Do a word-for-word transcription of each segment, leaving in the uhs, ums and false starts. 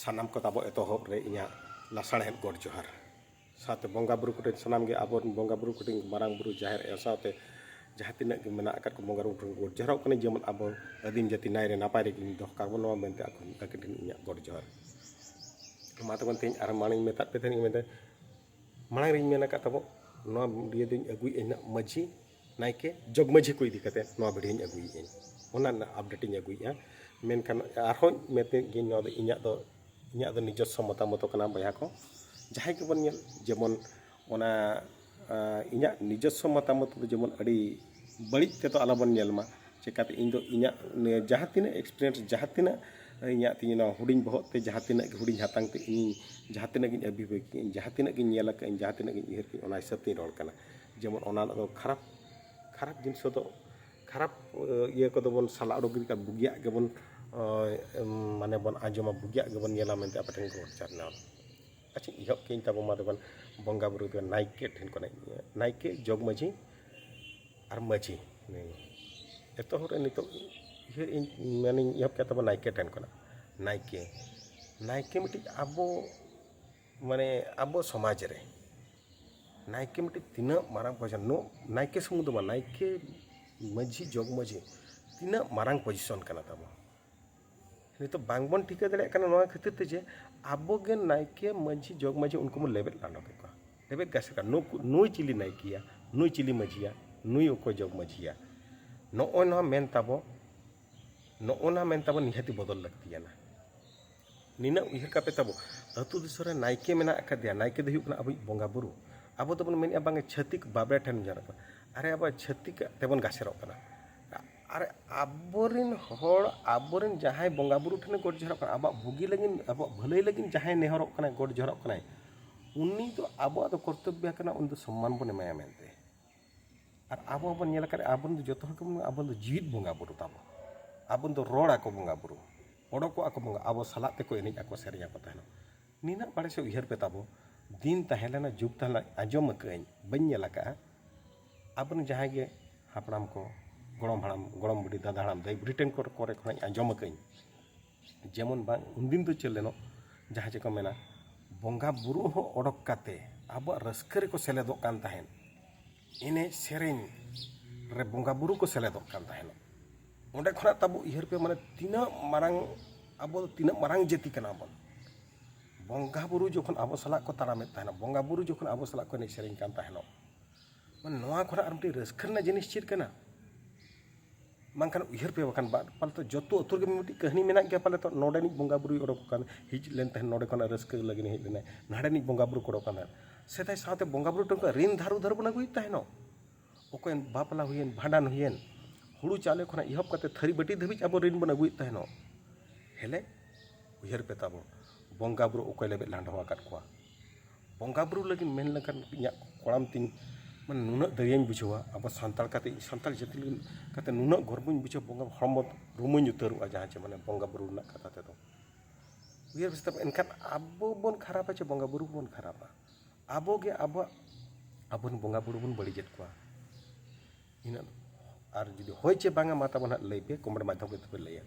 ᱥᱟᱱᱟᱢ ᱠᱚ ᱛᱟᱵᱚ ᱮᱛᱚᱦᱚᱵ ᱨᱮ ᱤᱧᱟᱹᱜ ᱞᱟᱥᱟᱲᱦᱮᱫ ᱜᱚᱰ ᱡᱚᱦᱟᱨ᱾ ᱥᱟᱶᱛᱮ ᱵᱚᱸᱜᱟ ᱵᱩᱨᱩ ᱠᱚᱴᱷᱮᱱ, ᱥᱟᱱᱟᱢ ᱜᱮ ᱟᱵᱚᱨᱮᱱ ᱵᱚᱸᱜᱟ ᱵᱩᱨᱩ ᱠᱚᱴᱷᱮᱱ, ᱢᱟᱨᱟᱝ ᱵᱩᱨᱩ, ᱡᱟᱦᱮᱨ ᱟᱭᱳ ᱥᱟᱶᱛᱮ ᱡᱟᱦᱟᱸ ᱛᱤᱱᱟᱹᱜ ᱜᱮ ᱢᱮᱱᱟᱜ ᱟᱠᱟᱫ ᱠᱚ ᱵᱚᱸᱜᱟ ᱵᱩᱨᱩ ᱠᱚᱴᱷᱮᱱ ᱜᱚᱰ ᱡᱚᱦᱟᱨᱚᱜ ᱠᱟᱹᱱᱟᱹᱧ, ᱡᱮᱢᱚᱱ ᱟᱵᱚ ᱟᱹᱫᱤᱢ ᱡᱟᱹᱛᱤ ᱱᱟᱭ ᱨᱮ ᱱᱟᱯᱟᱭ ᱨᱮ ᱠᱤᱱ ᱫᱚᱦᱚ ᱠᱟᱵᱚᱱ ᱢᱟ ᱢᱮᱱᱛᱮ ᱟᱠᱚ ᱟᱹᱠᱤᱱ ᱴᱷᱮᱱ ᱤᱧᱟᱹᱜ ᱜᱚᱰ ᱡᱚᱦᱟᱨ᱾ ᱢᱟ ᱛᱚᱵᱮ ᱛᱮᱦᱮᱧ ᱟᱨ ᱢᱟᱲᱟᱝ ᱤᱧ ᱢᱮᱛᱟᱫ ᱯᱮ ᱛᱟᱦᱮᱸᱫ, ᱤᱧ ᱢᱮᱱᱫᱟ, ᱢᱟᱲᱟᱝ ᱨᱤᱧ ᱢᱮᱱ ᱟᱠᱟᱫ ᱛᱟᱵᱚ, ᱱᱚᱣᱟ ᱵᱷᱤᱰᱤᱭᱳ ᱫᱚᱧ ᱟᱹᱜᱩᱭᱮᱫᱼᱟ ᱱᱟᱜ ᱢᱟᱹᱡᱷᱤ ᱱᱟᱭᱠᱮ ᱡᱚᱜᱽ ᱢᱟᱹᱡᱷᱤ ᱠᱚ ᱤᱫᱤ ᱠᱟᱛᱮ ᱱᱚᱣᱟ ᱵᱷᱤᱰᱤᱭᱳᱧ ᱟᱹᱜᱩᱭᱮᱫᱼᱟᱹᱧ, ᱚᱱᱟ ᱨᱮᱱᱟᱜ ᱟᱯᱰᱮᱴ ᱤᱧ ᱟᱹᱜᱩᱭᱮᱫᱼᱟ᱾ ᱢᱮᱱᱠᱷᱟᱱ ᱟᱨᱦᱚᱸ ᱢᱮᱛᱮᱫ ᱜᱤᱧ, ᱱᱚᱣᱟ ᱫᱚ ᱤᱧᱟᱹᱜ ᱫᱚ ᱤᱧᱟᱹᱜ ᱫᱚ ᱱᱤᱡᱚᱥᱥᱚ ᱢᱚᱛᱟᱢᱚᱛ ᱠᱟᱱᱟ ᱵᱚᱭᱦᱟ ᱠᱚ, ᱡᱟᱦᱟᱸᱭ ᱜᱮᱵᱚᱱ ᱧᱮᱞ, ᱡᱮᱢᱚᱱ ᱚᱱᱟ ᱟᱸ, ᱤᱧᱟᱹᱜ ᱱᱤᱡᱚᱥᱥᱚ ᱢᱚᱛᱟᱢᱚᱛ ᱫᱚ ᱡᱮᱢᱚᱱ ᱟᱹᱰᱤ ᱵᱟᱹᱲᱤᱡ ᱛᱮᱫᱚ ᱟᱞᱚᱵᱚᱱ ᱧᱮᱞ ᱢᱟ᱾ ᱪᱮᱠᱟᱛᱮ ᱤᱧ ᱫᱚ ᱤᱧᱟᱹᱜ ᱱᱤᱭᱟᱹ ᱡᱟᱦᱟᱸ ᱛᱤᱱᱟᱹᱜ ᱮᱠᱥᱯᱤᱨᱤᱭᱮᱱᱥ, ᱡᱟᱦᱟᱸ ᱛᱤᱱᱟᱹᱜ ᱤᱧᱟᱹᱜ ᱛᱤᱧ ᱱᱚᱣᱟ ᱦᱩᱰᱤᱧ ᱵᱚᱦᱚᱜ ᱛᱮ ᱡᱟᱦᱟᱸ ᱛᱤᱱᱟᱹᱜ ᱜᱮ ᱦᱩᱰᱤᱧ ᱦᱟᱛᱟᱝ ᱛᱮ ᱤᱧ ᱡᱟᱦᱟᱸ ᱛᱤᱱᱟᱹᱜ ᱜᱤᱧ ᱟᱹᱵᱤᱵᱷᱟᱹᱵᱤ ᱠᱮᱫᱟᱹᱧ, ᱡᱟᱦᱟᱸ ᱛᱤᱱᱟᱹᱜ ᱜᱤᱧ ᱧᱮᱞ ᱟᱠᱟᱫᱟᱹᱧ, ᱡᱟᱦᱟᱸ ᱛᱤᱱᱟᱹᱜ ᱜᱤᱧ ᱩᱭᱦᱟᱹᱨ ᱠᱮᱫᱟᱹᱧ, ᱚᱱᱟ ᱦᱤᱥᱟᱹᱵ ᱛᱤᱧ ᱨᱚᱲ ᱠᱟᱱᱟ᱾ ᱡᱮᱢᱚᱱ ᱚᱱᱟ ᱫᱚ ᱠᱷᱟᱨᱟᱯ, ᱠᱷᱟᱨᱟᱯ ᱡᱤᱱᱤᱥ ᱫᱚ ᱠᱷᱟᱨᱟᱯ ᱤᱭᱟᱹ ᱠᱚᱫᱚ ᱵᱚᱱ ᱥᱟᱞᱟ ᱩᱰᱩᱠ ᱜᱤᱰᱤ ᱠᱟᱜᱼᱟ, ᱵᱩᱜᱤᱭᱟᱜ ᱜᱮᱵᱚᱱ ᱢᱟᱱᱮ ᱵᱚᱱ ᱟᱸᱡᱚᱢᱟ, ᱵᱩᱜᱤᱭᱟᱜ ᱜᱮᱵᱚᱱ ᱧᱮᱞᱟ ᱢᱮᱱᱛᱮ ᱟᱯᱮ ᱴᱷᱮᱱ ᱠᱚ ᱪᱟᱨᱱᱟᱣ᱾ ᱟᱪᱪᱷᱟ, ᱮᱦᱚᱵ ᱠᱮᱫᱟᱹᱧ ᱛᱟᱵᱚ ᱢᱟ ᱛᱚᱵᱮ ᱵᱚᱸᱜᱟ ᱵᱩᱨᱩ ᱫᱚ ᱱᱟᱭᱠᱮ ᱴᱷᱮᱱ ᱠᱷᱚᱱᱟᱜ, ᱱᱟᱭᱠᱮ, ᱡᱚᱜᱽ ᱢᱟᱹᱡᱷᱤ ᱟᱨ ᱢᱟᱹᱡᱷᱤ᱾ ᱮᱛᱚᱦᱚᱵ ᱨᱮ ᱱᱤᱛᱚᱜ ᱤᱭᱟᱹ ᱤᱧ ᱢᱮᱱᱤᱧ ᱮᱦᱚᱵ ᱠᱮᱫ ᱛᱟᱵᱚ ᱱᱟᱭᱠᱮ ᱴᱷᱮᱱ ᱠᱷᱚᱱᱟᱜ᱾ ᱱᱟᱭᱠᱮ, ᱱᱟᱭᱠᱮ ᱢᱤᱫᱴᱤᱡ ᱟᱵᱚ ᱢᱟᱱᱮ ᱟᱵᱚ ᱥᱚᱢᱟᱡᱽ ᱨᱮ ᱱᱟᱭᱠᱮ ᱢᱤᱫᱴᱤᱡ ᱛᱤᱱᱟᱹᱜ ᱢᱟᱨᱟᱝ ᱯᱚᱭᱥᱟ, ᱱᱟᱭᱠᱮ ᱥᱩᱢᱩᱝ ᱫᱚ ᱵᱟᱝ, ᱱᱟᱭᱠᱮ, ᱢᱟᱹᱡᱷᱤ, ᱡᱚᱜᱽ ᱢᱟᱹᱡᱷᱤ ᱛᱤᱱᱟᱹᱜ ᱢᱟᱨᱟᱝ ᱯᱚᱡᱤᱥᱚᱱ ᱠᱟᱱᱟ ᱛᱟᱵᱚ᱾ ᱱᱤᱛᱚᱜ ᱵᱟᱝᱵᱚᱱ ᱴᱷᱤᱠᱟᱹ ᱫᱟᱲᱮᱭᱟᱜ ᱠᱟᱱᱟ ᱱᱚᱣᱟ ᱠᱷᱟᱹᱛᱤᱨ ᱛᱮ ᱡᱮ ᱟᱵᱚ ᱜᱮ ᱱᱟᱭᱠᱮ, ᱢᱟᱹᱡᱷᱤ, ᱡᱚᱜᱽ ᱢᱟᱹᱡᱷᱤ ᱩᱱᱠᱩ ᱵᱚᱱ ᱞᱮᱵᱮᱫ ᱞᱟᱸᱰᱚ ᱠᱮᱫ ᱠᱚᱣᱟ, ᱞᱮᱵᱮᱫ ᱜᱟᱥᱮ ᱠᱚᱣᱟ᱾ ᱱᱩᱠᱩ, ᱱᱩᱭ ᱪᱤᱞᱤ ᱱᱟᱭᱠᱮᱭᱟ, ᱱᱩᱭ ᱪᱤᱞᱤ ᱢᱟᱹᱡᱷᱤᱭᱟ, ᱱᱩᱭ ᱚᱠᱚᱭ ᱡᱚᱜᱽ ᱢᱟᱹᱡᱷᱤᱭᱟ? ᱱᱚᱜᱼᱚᱭ ᱱᱚᱣᱟ ᱢᱮᱱ ᱛᱟᱵᱚ, ᱱᱚᱜᱼᱚ ᱱᱟ ᱢᱮᱱ ᱛᱟᱵᱚ ᱱᱤᱦᱟᱹᱛᱤ ᱵᱚᱫᱚᱞ ᱞᱟᱹᱠᱛᱤᱭᱟᱱᱟ᱾ ᱱᱤᱱᱟᱹᱜ ᱩᱭᱦᱟᱹᱨ ᱠᱟᱛᱮ ᱛᱟᱵᱚ ᱟᱹᱛᱩ ᱫᱤᱥᱚᱢ ᱨᱮ ᱱᱟᱭᱠᱮ ᱢᱮᱱᱟᱜ ᱟᱠᱟᱫᱮᱭᱟ, ᱱᱟᱭᱠᱮ ᱫᱚ ᱦᱩᱭᱩᱜ ᱠᱟᱱᱟ ᱟᱵᱚᱭᱤᱡ ᱵᱚᱸᱜᱟ ᱵᱩᱨᱩ᱾ ᱟᱵᱚ ᱫᱚᱵᱚᱱ ᱢᱮᱱᱮᱫᱼᱟ ᱵᱟᱝ ᱪᱷᱟᱹᱛᱤᱠ ᱵᱟᱵᱮ ᱴᱷᱮᱱ ᱡᱚᱦᱟᱨᱚᱜ ᱠᱟᱱᱟ᱾ ᱟᱨᱮ ᱟᱵᱚ ᱪᱷᱟᱹᱛᱤᱠ ᱛᱮᱵᱚᱱ ᱜᱟᱥᱮᱨᱚᱜ ᱠᱟᱱᱟ᱾ ᱟᱨ ᱟᱵᱚᱨᱮᱱ ᱦᱚᱲ, ᱟᱵᱚᱨᱮᱱ ᱡᱟᱦᱟᱸᱭ ᱵᱚᱸᱜᱟ ᱵᱩᱨᱩ ᱴᱷᱮᱱ ᱜᱚᱰ ᱡᱚᱦᱟᱨᱚᱜ ᱠᱟᱱᱟ, ᱟᱵᱚᱣᱟᱜ ᱵᱩᱜᱤ ᱞᱟᱹᱜᱤᱫ, ᱟᱵᱚᱣᱟᱜ ᱵᱷᱟᱹᱞᱟᱹᱭ ᱞᱟᱹᱜᱤᱫ ᱡᱟᱦᱟᱸᱭ ᱱᱮᱦᱚᱨᱚᱜ ᱠᱟᱱᱟᱭ, ᱜᱚᱰ ᱡᱚᱦᱟᱨᱚᱜ ᱠᱟᱱᱟᱭ, ᱩᱱᱤ ᱫᱚ ᱟᱵᱚᱣᱟᱜ ᱫᱚ ᱠᱚᱨᱛᱚᱵᱽᱵᱚ ᱠᱟᱱᱟ, ᱩᱱᱤ ᱫᱚ ᱥᱚᱢᱢᱟᱱ ᱵᱚᱱ ᱮᱢᱟᱭᱟ ᱢᱮᱱᱛᱮ᱾ ᱟᱨ ᱟᱵᱚ ᱦᱚᱸᱵᱚᱱ ᱧᱮᱞ ᱟᱠᱟᱫ, ᱟᱵᱚ ᱫᱚ ᱡᱚᱛᱚ ᱦᱚᱲ ᱜᱮᱵᱚᱱ, ᱟᱵᱚ ᱫᱚ ᱡᱤᱣᱤᱫ ᱵᱚᱸᱜᱟ ᱵᱩᱨᱩ ᱛᱟᱵᱚ, ᱟᱵᱚ ᱫᱚ ᱨᱚᱲ ᱟᱠᱚ ᱵᱚᱸᱜᱟ ᱵᱩᱨᱩ, ᱚᱰᱚᱠᱚᱜ ᱟᱠᱚ ᱵᱚᱸᱜᱟ, ᱟᱵᱚ ᱥᱟᱞᱟᱜ ᱛᱮᱠᱚ ᱮᱱᱮᱡ ᱟᱠᱚ, ᱥᱮᱨᱮᱧ ᱟᱠᱚ ᱛᱟᱦᱮᱱᱟ᱾ ᱱᱤᱱᱟᱹᱜ ᱵᱟᱲᱮ ᱥᱮ ᱩᱭᱦᱟᱹᱨ ᱯᱮ ᱛᱟᱵᱚ, ᱫᱤᱱ ᱛᱟᱦᱮᱸ ᱞᱮᱱᱟ, ᱡᱩᱜᱽ ᱛᱟᱦᱮᱸ ᱞᱮᱱᱟ, ᱟᱸᱡᱚᱢ ᱟᱠᱟᱫᱟᱹᱧ, ᱵᱟᱹᱧ ᱧᱮᱞ ᱟᱠᱟᱫᱼᱟ᱾ ᱟᱵᱚᱨᱮᱱ ᱡᱟᱦᱟᱸᱭ ᱜᱮ ᱦᱟᱯᱲᱟᱢ ᱠᱚ, ᱜᱚᱲᱚᱢ ᱦᱟᱲᱟᱢ, ᱜᱚᱲᱚᱢ ᱵᱩᱰᱷᱤ, ᱫᱟᱫᱟ ᱦᱟᱲᱟᱢ, ᱫᱟᱹᱭ ᱵᱩᱰᱷᱤ ᱴᱷᱮᱱ ᱠᱚ-, ᱠᱚᱨᱮ ᱠᱷᱚᱱᱟᱜ ᱤᱧ ᱟᱸᱡᱚᱢ ᱟᱠᱟᱫᱟᱹᱧ, ᱡᱮᱢᱚᱱ ᱵᱟᱝ ᱩᱱᱫᱤᱱ ᱫᱚ ᱪᱮᱫ ᱞᱮᱱᱚᱜ, ᱡᱟᱦᱟᱸ ᱪᱮᱫ ᱠᱚ ᱢᱮᱱᱟ, ᱵᱚᱸᱜᱟ ᱵᱩᱨᱩ ᱦᱚᱸ ᱚᱰᱚᱠ ᱠᱟᱛᱮ ᱟᱵᱚᱣᱟᱜ ᱨᱟᱹᱥᱠᱟᱹ ᱨᱮᱠᱚ ᱥᱮᱞᱮᱫᱚᱜ ᱠᱟᱱ ᱛᱟᱦᱮᱸᱫ, ᱮᱱᱮᱡ ᱥᱮᱨᱮᱧ ᱨᱮ ᱵᱚᱸᱜᱟ ᱵᱩᱨᱩ ᱠᱚ ᱥᱮᱞᱮᱫᱚᱜ ᱠᱟᱱ ᱛᱟᱦᱮᱱᱚᱜ᱾ ᱚᱸᱰᱮ ᱠᱷᱚᱱᱟᱜ ᱛᱟᱵᱚ ᱩᱭᱦᱟᱹᱨ ᱯᱮ, ᱢᱟᱱᱮ ᱛᱤᱱᱟᱹᱜ ᱢᱟᱨᱟᱝ, ᱟᱵᱚ ᱫᱚ ᱛᱤᱱᱟᱹᱜ ᱢᱟᱨᱟᱝ ᱡᱟᱹᱛᱤ ᱠᱟᱱᱟ ᱵᱚᱱ᱾ ᱵᱚᱸᱜᱟ ᱵᱩᱨᱩ ᱡᱚᱠᱷᱚᱱ ᱟᱵᱚ ᱥᱟᱞᱟᱜ ᱠᱚ ᱛᱟᱲᱟᱢᱮᱫ ᱛᱟᱦᱮᱱᱟ, ᱵᱚᱸᱜᱟ ᱵᱩᱨᱩ ᱡᱚᱠᱷᱚᱱ ᱟᱵᱚ ᱥᱟᱞᱟᱜ ᱠᱚ ᱮᱱᱮᱡ ᱥᱮᱨᱮᱧ ᱠᱟᱱ ᱛᱟᱦᱮᱱᱚᱜ, ᱢᱟᱱᱮ ᱱᱚᱣᱟ ᱠᱷᱚᱱᱟᱜ ᱟᱨ ᱢᱤᱫᱴᱤᱡ ᱨᱟᱹᱥᱠᱟᱹ ᱨᱮᱱᱟᱜ ᱡᱤᱱᱤᱥ ᱪᱮᱫ ᱠᱟᱱᱟ? ᱵᱟᱝᱠᱷᱟᱱ ᱩᱭᱦᱟᱹᱨ ᱯᱮ, ᱵᱟᱠᱷᱟᱱ ᱵᱟ-, ᱯᱟᱞᱮ ᱛᱚ ᱡᱚᱛᱚ ᱟᱹᱛᱩ ᱨᱮᱜᱮ ᱢᱤᱫᱴᱤᱡ ᱠᱟᱹᱦᱱᱤ ᱢᱮᱱᱟᱜ ᱜᱮᱭᱟ, ᱯᱟᱞᱮ ᱛᱚ ᱱᱚᱰᱮᱱᱤᱡ ᱵᱚᱸᱜᱟ ᱵᱩᱨᱩᱭ ᱚᱰᱚᱠ ᱠᱟᱱ, ᱦᱮᱡ ᱞᱮᱱ ᱛᱟᱦᱮᱸᱫ, ᱱᱚᱰᱮ ᱠᱷᱚᱱᱟᱜ ᱨᱟᱹᱥᱠᱟᱹ ᱞᱟᱹᱜᱤᱫ ᱦᱮᱡ ᱞᱮᱱᱟᱭ, ᱱᱟᱰᱮᱱᱤᱡ ᱵᱚᱸᱜᱟ ᱵᱩᱨᱩ ᱠᱚ ᱚᱰᱚᱠ ᱠᱟᱱ ᱛᱟᱦᱮᱸᱫ᱾ ᱥᱮᱫᱟᱭ ᱥᱟᱶᱛᱮ ᱵᱚᱸᱜᱟ ᱵᱩᱨᱩ ᱴᱷᱮᱱ ᱠᱷᱚᱱ ᱨᱤᱱ ᱫᱷᱟᱨ ᱩᱫᱷᱟᱹᱨ ᱵᱚᱱ ᱟᱹᱜᱩᱭᱮᱫ ᱛᱟᱦᱮᱱᱚᱜ᱾ ᱚᱠᱚᱭ ᱵᱟᱯᱞᱟ ᱦᱩᱭᱮᱱ, ᱵᱷᱟᱸᱰᱟᱱ ᱦᱩᱭᱮᱱ, ᱦᱩᱲᱩ ᱪᱟᱣᱞᱮ ᱠᱷᱚᱱᱟᱜ ᱮᱦᱚᱵ ᱠᱟᱛᱮ ᱛᱷᱟᱹᱨᱤ ᱵᱟᱹᱴᱤ ᱫᱷᱟᱹᱵᱤᱡ ᱟᱵᱚ ᱨᱤᱱ ᱵᱚᱱ ᱟᱹᱜᱩᱭᱮᱫ ᱛᱟᱦᱮᱱᱚᱜ᱾ ᱦᱮᱞᱮ, ᱩᱭᱦᱟᱹᱨ ᱯᱮ ᱛᱟᱵᱚ, ᱵᱚᱸᱜᱟ ᱵᱩᱨᱩ ᱚᱠᱚᱭ ᱞᱮᱵᱮᱫ ᱞᱟᱸᱰᱚ ᱟᱠᱟᱫ ᱠᱚᱣᱟ? ᱵᱚᱸᱜᱟ ᱵᱩᱨᱩ ᱞᱟᱹᱜᱤᱫ ᱢᱮᱱ ᱞᱮᱠᱷᱟᱱ ᱤᱧᱟᱹᱜ ᱠᱚᱲᱟᱢ ᱛᱤᱧ, ᱢᱟᱱᱮ, ᱱᱩᱱᱟᱹᱜ ᱫᱟᱹᱭᱟᱹᱧ ᱵᱩᱡᱷᱟᱹᱣᱟ, ᱟᱵᱚ ᱥᱟᱱᱛᱟᱲ ᱠᱟᱛᱮ, ᱥᱟᱱᱛᱟᱲ ᱡᱟᱹᱛᱤ ᱞᱟᱹᱜᱤᱫ ᱠᱟᱛᱮ ᱱᱩᱱᱟᱹᱜ ᱜᱚᱨᱵᱚᱧ ᱵᱩᱡᱷᱟᱹᱣᱟ, ᱵᱚᱸᱜᱟ ᱦᱚᱲᱢᱚ ᱨᱩᱢᱩᱧ ᱩᱛᱟᱹᱨᱚᱜᱼᱟ, ᱡᱟᱦᱟᱸ ᱪᱮ, ᱢᱟᱱᱮ, ᱵᱚᱸᱜᱟ ᱵᱩᱨᱩ ᱨᱮᱱᱟᱜ ᱠᱟᱛᱷᱟ ᱛᱮᱫᱚ᱾ ᱩᱭᱦᱟᱹᱨ ᱵᱮᱥ ᱛᱟᱵᱚ, ᱮᱱᱠᱷᱟᱱ ᱟᱵᱚ ᱵᱚᱱ ᱠᱷᱟᱨᱟᱯᱟ ᱪᱮ ᱵᱚᱸᱜᱟ ᱵᱩᱨᱩ ᱵᱚᱱ ᱠᱷᱟᱨᱟᱯᱟ? ᱟᱵᱚ ᱜᱮ ᱟᱵᱚᱣᱟᱜ, ᱟᱵᱚᱨᱮᱱ ᱵᱚᱸᱜᱟ ᱵᱩᱨᱩ ᱵᱚᱱ ᱵᱟᱹᱲᱤᱡᱮᱫ ᱠᱚᱣᱟ᱾ ᱤᱱᱟᱹᱜ, ᱟᱨ ᱡᱩᱫᱤ ᱦᱳᱭ ᱪᱮ ᱵᱟᱝᱟ, ᱢᱟ ᱛᱟᱵᱚᱱ ᱦᱟᱸᱜ ᱞᱟᱹᱭ ᱯᱮ, comment ᱢᱟᱫᱽᱫᱷᱚᱢ ᱛᱮ ᱯᱮ ᱞᱟᱹᱭᱟ᱾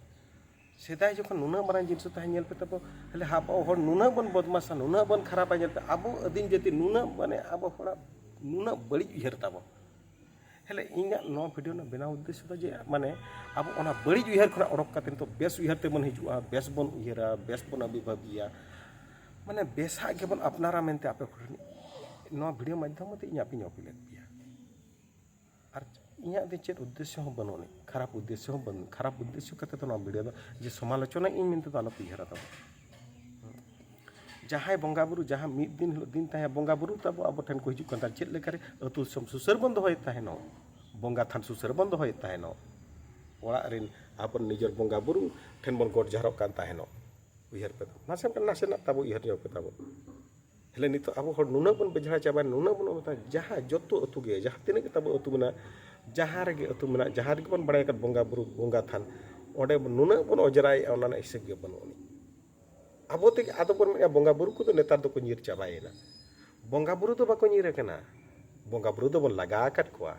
ᱥᱮᱫᱟᱭ ᱡᱚᱠᱷᱚᱱ ᱱᱩᱱᱟᱹᱜ ᱢᱟᱨᱟᱝ ᱡᱤᱱᱤᱥ ᱛᱟᱦᱮᱸ, ᱧᱮᱞ ᱯᱮ ᱛᱟᱵᱚ, ᱛᱟᱦᱞᱮ ᱟᱵᱚ ᱦᱚᱲ ᱱᱩᱱᱟᱹᱜ ᱵᱚᱱ ᱵᱚᱫᱢᱟᱥᱟ, ᱱᱩᱱᱟᱹᱜ ᱵᱚᱱ ᱠᱷᱟᱨᱟᱯᱟ, ᱧᱮᱞ ᱯᱮ, ᱟᱵᱚ ᱟᱹᱫᱤᱢ ᱡᱟᱹᱛᱤ ᱱᱩᱱᱟᱹᱜ, ᱢᱟᱱᱮ, ᱟᱵᱚ ᱦᱚᱲᱟᱜ ᱱᱩᱱᱟᱹᱜ ᱵᱟᱹᱲᱤᱡ ᱩᱭᱦᱟᱹᱨ ᱛᱟᱵᱚ᱾ ᱦᱮᱞᱮ, ᱤᱧᱟᱹᱜ ᱱᱚᱣᱟ video ᱨᱮᱱᱟᱜ ᱵᱮᱱᱟᱣ ᱩᱫᱽᱫᱮᱥᱥᱚ ᱫᱚ ᱡᱮ, ᱢᱟᱱᱮ, ᱟᱵᱚ ᱚᱱᱟ ᱵᱟᱹᱲᱤᱡ ᱩᱭᱦᱟᱹᱨ ᱠᱷᱚᱱᱟᱜ ᱚᱰᱚᱠ ᱠᱟᱛᱮ ᱱᱤᱛᱚᱜ ᱵᱮᱥ ᱩᱭᱦᱟᱹᱨ ᱛᱮᱵᱚᱱ ᱦᱤᱡᱩᱜᱼᱟ, ᱵᱮᱥ ᱵᱚᱱ ᱩᱭᱦᱟᱹᱨᱟ, ᱵᱮᱥ ᱵᱚᱱ ᱟᱹᱵᱤ ᱵᱷᱟᱹᱵᱤᱭᱟ, ᱢᱟᱱᱮ, ᱵᱮᱥᱟᱜ ᱜᱮᱵᱚᱱ ᱟᱯᱱᱟᱨᱟ ᱢᱮᱱᱛᱮ ᱟᱯᱮ ᱠᱚᱴᱷᱮᱱ ᱱᱚᱣᱟ video ᱢᱟᱫᱽᱫᱷᱚᱢ ᱛᱮ ᱤᱧ ᱟᱯᱮᱧ ᱟᱹᱯᱤᱞᱮᱫ ᱯᱮᱭᱟ᱾ ᱟᱨ ᱤᱧᱟᱹᱜ ᱫᱚ ᱪᱮᱫ ᱩᱫᱽᱫᱮᱥᱥᱚ ᱦᱚᱸ ᱵᱟᱹᱱᱩᱜ ᱟᱹᱱᱤᱡ, ᱠᱷᱟᱨᱟᱯ ᱩᱫᱽᱫᱮᱥᱥᱚ ᱦᱚᱸ ᱵᱟᱹᱱᱩᱜ, ᱠᱷᱟᱨᱟᱯ ᱩᱫᱽᱫᱮᱥᱥᱚ ᱠᱟᱛᱮ ᱫᱚ ᱱᱚᱣᱟ video ᱫᱚ ᱡᱮ ᱥᱚᱢᱟᱞᱳᱪᱚᱱᱟ ᱤᱧ ᱢᱮᱱᱛᱮ ᱫᱚ ᱟᱞᱚ ᱯᱮ ᱩᱭᱦᱟᱹᱨᱟ ᱛᱟᱵᱚ᱾ ᱡᱟᱦᱟᱸᱭ ᱵᱚᱸᱜᱟ ᱵᱩᱨᱩ, ᱡᱟᱦᱟᱸ ᱢᱤᱫ ᱫᱤᱱ ᱦᱤᱞᱳᱜ ᱫᱤᱱ ᱛᱟᱦᱮᱸ ᱵᱚᱸᱜᱟ ᱵᱩᱨᱩ ᱛᱟᱵᱚ ᱟᱵᱚ ᱴᱷᱮᱱ ᱠᱚ ᱦᱤᱡᱩᱜ ᱠᱟᱱ ᱛᱟᱦᱮᱸᱫ, ᱪᱮᱫ ᱞᱮᱠᱟᱨᱮ ᱟᱹᱛᱩ ᱫᱤᱥᱚᱢ ᱥᱩᱥᱟᱹᱨ ᱵᱚᱱ ᱫᱚᱦᱚᱭᱮᱫ ᱛᱟᱦᱮᱱᱚᱜ, ᱵᱚᱸᱜᱟ ᱛᱷᱟᱱ ᱥᱩᱥᱟᱹᱨ ᱵᱚᱱ ᱫᱚᱦᱚᱭᱮᱫ ᱛᱟᱦᱮᱱᱚᱜ, ᱚᱲᱟᱜ ᱨᱮᱱ ᱟᱵᱚ ᱱᱤᱡᱮᱨ ᱵᱚᱸᱜᱟ ᱵᱩᱨᱩ ᱴᱷᱮᱱ ᱵᱚᱱ ᱜᱚᱰ ᱡᱚᱦᱟᱨᱚᱜ ᱠᱟᱱ ᱛᱟᱦᱮᱱᱚᱜ᱾ ᱩᱭᱦᱟᱹᱨ ᱯᱮ ᱛᱟᱵᱚ, ᱱᱟᱥᱮ, ᱱᱟᱥᱮᱱᱟᱜ ᱛᱟᱵᱚ ᱩᱭᱦᱟᱹᱨ ᱧᱚᱜ ᱯᱮ ᱛᱟᱵᱚ᱾ ᱦᱮᱞᱮ, ᱱᱤᱛᱚᱜ ᱟᱵᱚ ᱦᱚᱲ ᱱᱩᱱᱟᱹᱜ ᱵᱚᱱ ᱵᱮᱡᱷᱟᱲ ᱪᱟᱵᱟᱭᱮᱱᱟ, ᱱᱩᱱᱟᱹᱜ ᱵᱚᱱ ᱚᱵᱚᱥᱛᱟ, ᱡᱟᱦᱟᱸ ᱡᱚᱛᱚ ᱟᱹᱛᱩ ᱜᱮ, ᱡᱟᱦᱟᱸ ᱛᱤᱱᱟᱹᱜ ᱜᱮ ᱛᱟᱵᱚ ᱟᱹᱛᱩ ᱢᱮᱱᱟᱜᱼᱟ, ᱡᱟᱦᱟᱸ ᱨᱮᱜᱮ ᱟᱹᱛᱩ ᱢᱮᱱᱟᱜᱼᱟ, ᱡᱟᱦᱟᱸ ᱨᱮᱜᱮ ᱵᱚᱱ ᱵᱟᱲᱟᱭ ᱟᱠᱟᱫ ᱵᱚᱸᱜᱟ ᱵᱩᱨᱩ, ᱵᱚᱸᱜᱟ ᱛᱷᱟᱱ, ᱚᱸᱰᱮ ᱱᱩᱱᱟᱹᱜ ᱵᱚᱱ ᱚᱡᱽᱨᱟᱭᱮᱫᱼᱟ, ᱚᱱᱟ ᱨᱮᱱᱟᱜ ᱦᱤᱥᱟᱹᱵ ᱜᱮ ᱵᱟᱹᱱᱩᱜ ᱟᱹᱱᱤᱡ᱾ ᱟᱵᱚ ᱛᱮᱜᱮ ᱟᱫᱚ ᱵᱚᱱ ᱢᱮᱱᱮᱫᱼᱟ ᱵᱚᱸᱜᱟ ᱵᱩᱨᱩ ᱠᱚᱫᱚ ᱱᱮᱛᱟᱨ ᱫᱚᱠᱚ ᱧᱤᱨ ᱪᱟᱵᱟᱭᱮᱱᱟ᱾ ᱵᱚᱸᱜᱟ ᱵᱩᱨᱩ ᱫᱚ ᱵᱟᱠᱚ ᱧᱤᱨ ᱟᱠᱟᱱᱟ, ᱵᱚᱸᱜᱟ ᱵᱩᱨᱩ ᱫᱚᱵᱚᱱ ᱞᱟᱜᱟ ᱟᱠᱟᱫ ᱠᱚᱣᱟ᱾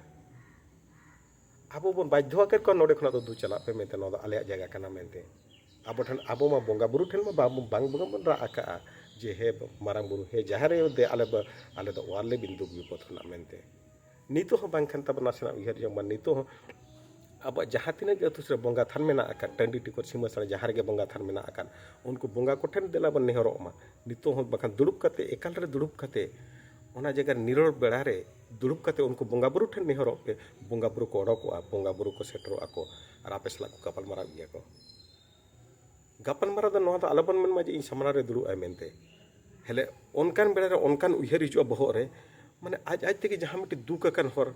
ᱟᱵᱚ ᱵᱚᱱ ᱵᱟᱫᱽᱫᱷᱚ ᱟᱠᱟᱫ ᱠᱚᱣᱟ, ᱱᱚᱰᱮ ᱠᱷᱚᱱᱟᱜ ᱫᱚ ᱫᱩ ᱪᱟᱞᱟᱜ ᱯᱮ ᱢᱮᱱᱛᱮ, ᱱᱚᱣᱟ ᱫᱚ ᱟᱞᱮᱭᱟᱜ ᱡᱟᱭᱜᱟ ᱠᱟᱱᱟ ᱢᱮᱱᱛᱮ᱾ ᱟᱵᱚ ᱴᱷᱮᱱ, ᱟᱵᱚ ᱢᱟ ᱵᱚᱸᱜᱟ ᱵᱩᱨᱩ ᱴᱷᱮᱱ ᱢᱟ ᱵᱟᱵᱚ, ᱵᱟᱝ ᱵᱚᱸᱜᱟ ᱵᱚᱱ ᱨᱟᱜ ᱟᱠᱟᱜᱼᱟ ᱡᱮ, "ᱦᱮ ᱢᱟᱨᱟᱝ ᱵᱩᱨᱩ, ᱦᱮ ᱡᱟᱦᱮᱨ ᱟᱭᱳ, ᱫᱮ ᱟᱞᱮ ᱵᱟ-, ᱟᱞᱮ ᱫᱚ ᱚᱣᱟᱨ ᱞᱮ ᱵᱤᱱ ᱫᱩᱠ ᱵᱤᱯᱚᱫ ᱠᱷᱚᱱᱟᱜ" ᱢᱮᱱᱛᱮ᱾ ᱱᱤᱛᱚᱜ ᱦᱚᱸ ᱵᱟᱝᱠᱷᱟᱱ ᱛᱟᱵᱚ ᱱᱟᱥᱮᱱᱟᱜ ᱩᱭᱦᱟᱹᱨ ᱡᱚᱝ ᱢᱟ, ᱱᱤᱛᱚᱜ ᱦᱚᱸ ᱟᱵᱚᱣᱟᱜ ᱡᱟᱦᱟᱸ ᱛᱤᱱᱟᱹᱜ ᱜᱮ ᱟᱹᱛᱩ ᱥᱮᱫ ᱨᱮ ᱵᱚᱸᱜᱟ ᱛᱷᱟᱱ ᱢᱮᱱᱟᱜ ᱟᱠᱟᱫ, ᱴᱟᱺᱰᱤ ᱴᱤᱠᱚᱨ ᱥᱤᱢᱟᱹ ᱥᱟᱲᱟ ᱡᱟᱦᱟᱸ ᱨᱮᱜᱮ ᱵᱚᱸᱜᱟ ᱛᱷᱟᱱ ᱢᱮᱱᱟᱜ ᱟᱠᱟᱫ, ᱩᱱᱠᱩ ᱵᱚᱸᱜᱟ ᱠᱚᱴᱷᱮᱱ ᱫᱮᱞᱟ ᱵᱚᱱ ᱱᱮᱦᱚᱨᱚᱜ ᱢᱟ᱾ ᱱᱤᱛᱚᱜ ᱦᱚᱸ ᱵᱟᱠᱷᱟᱱ ᱫᱩᱲᱩᱵ ᱠᱟᱛᱮ, ᱮᱠᱟᱞ ᱨᱮ ᱫᱩᱲᱩᱵ ᱠᱟᱛᱮ, ᱚᱱᱟ ᱡᱟᱭᱜᱟ ᱨᱮ ᱱᱤᱨᱚᱲ ᱵᱮᱲᱟ ᱨᱮ ᱫᱩᱲᱩᱵ ᱠᱟᱛᱮ ᱩᱱᱠᱩ ᱵᱚᱸᱜᱟ ᱵᱩᱨᱩ ᱴᱷᱮᱱ ᱱᱮᱦᱚᱨᱚᱜ ᱯᱮ, ᱵᱚᱸᱜᱟ ᱵᱩᱨᱩ ᱠᱚ ᱚᱰᱚᱠᱚᱜᱼᱟ, ᱵᱚᱸᱜᱟ ᱵᱩᱨᱩ ᱠᱚ ᱥᱮᱴᱮᱨᱚᱜᱼᱟ ᱠᱚ, ᱟᱨ ᱟᱯᱮ ᱥᱟᱞᱟᱜ ᱠᱚ ᱜᱟᱯᱟᱞ ᱢᱟᱨᱟᱣ ᱜᱮᱭᱟ ᱠᱚ᱾ ᱜᱟᱯᱟᱞ ᱢᱟᱨᱟᱣ ᱫᱚ ᱱᱚᱣᱟ ᱫᱚ ᱟᱞᱚᱵᱚᱱ ᱢᱮᱱ ᱢᱟ ᱡᱮ ᱤᱧ ᱥᱟᱢᱱᱟ ᱨᱮ ᱫᱩᱲᱩᱵ ᱟᱭ ᱢᱮᱱᱛᱮ᱾ ᱦᱮᱞᱮ, ᱚᱱᱠᱟᱱ ᱵᱮᱲᱟ ᱨᱮ ᱚᱱᱠᱟᱱ ᱩᱭᱦᱟᱹᱨ ᱦᱤᱡᱩᱜᱼᱟ ᱵᱚᱦᱚᱜ ᱨᱮ, ᱢᱟᱱᱮ ᱟᱡ ᱟᱡ ᱛᱮᱜᱮ ᱡᱟᱦᱟᱸ ᱢᱤᱫᱴᱤᱡ ᱫᱩᱠ ᱟᱠᱟᱱ ᱦᱚᱨ,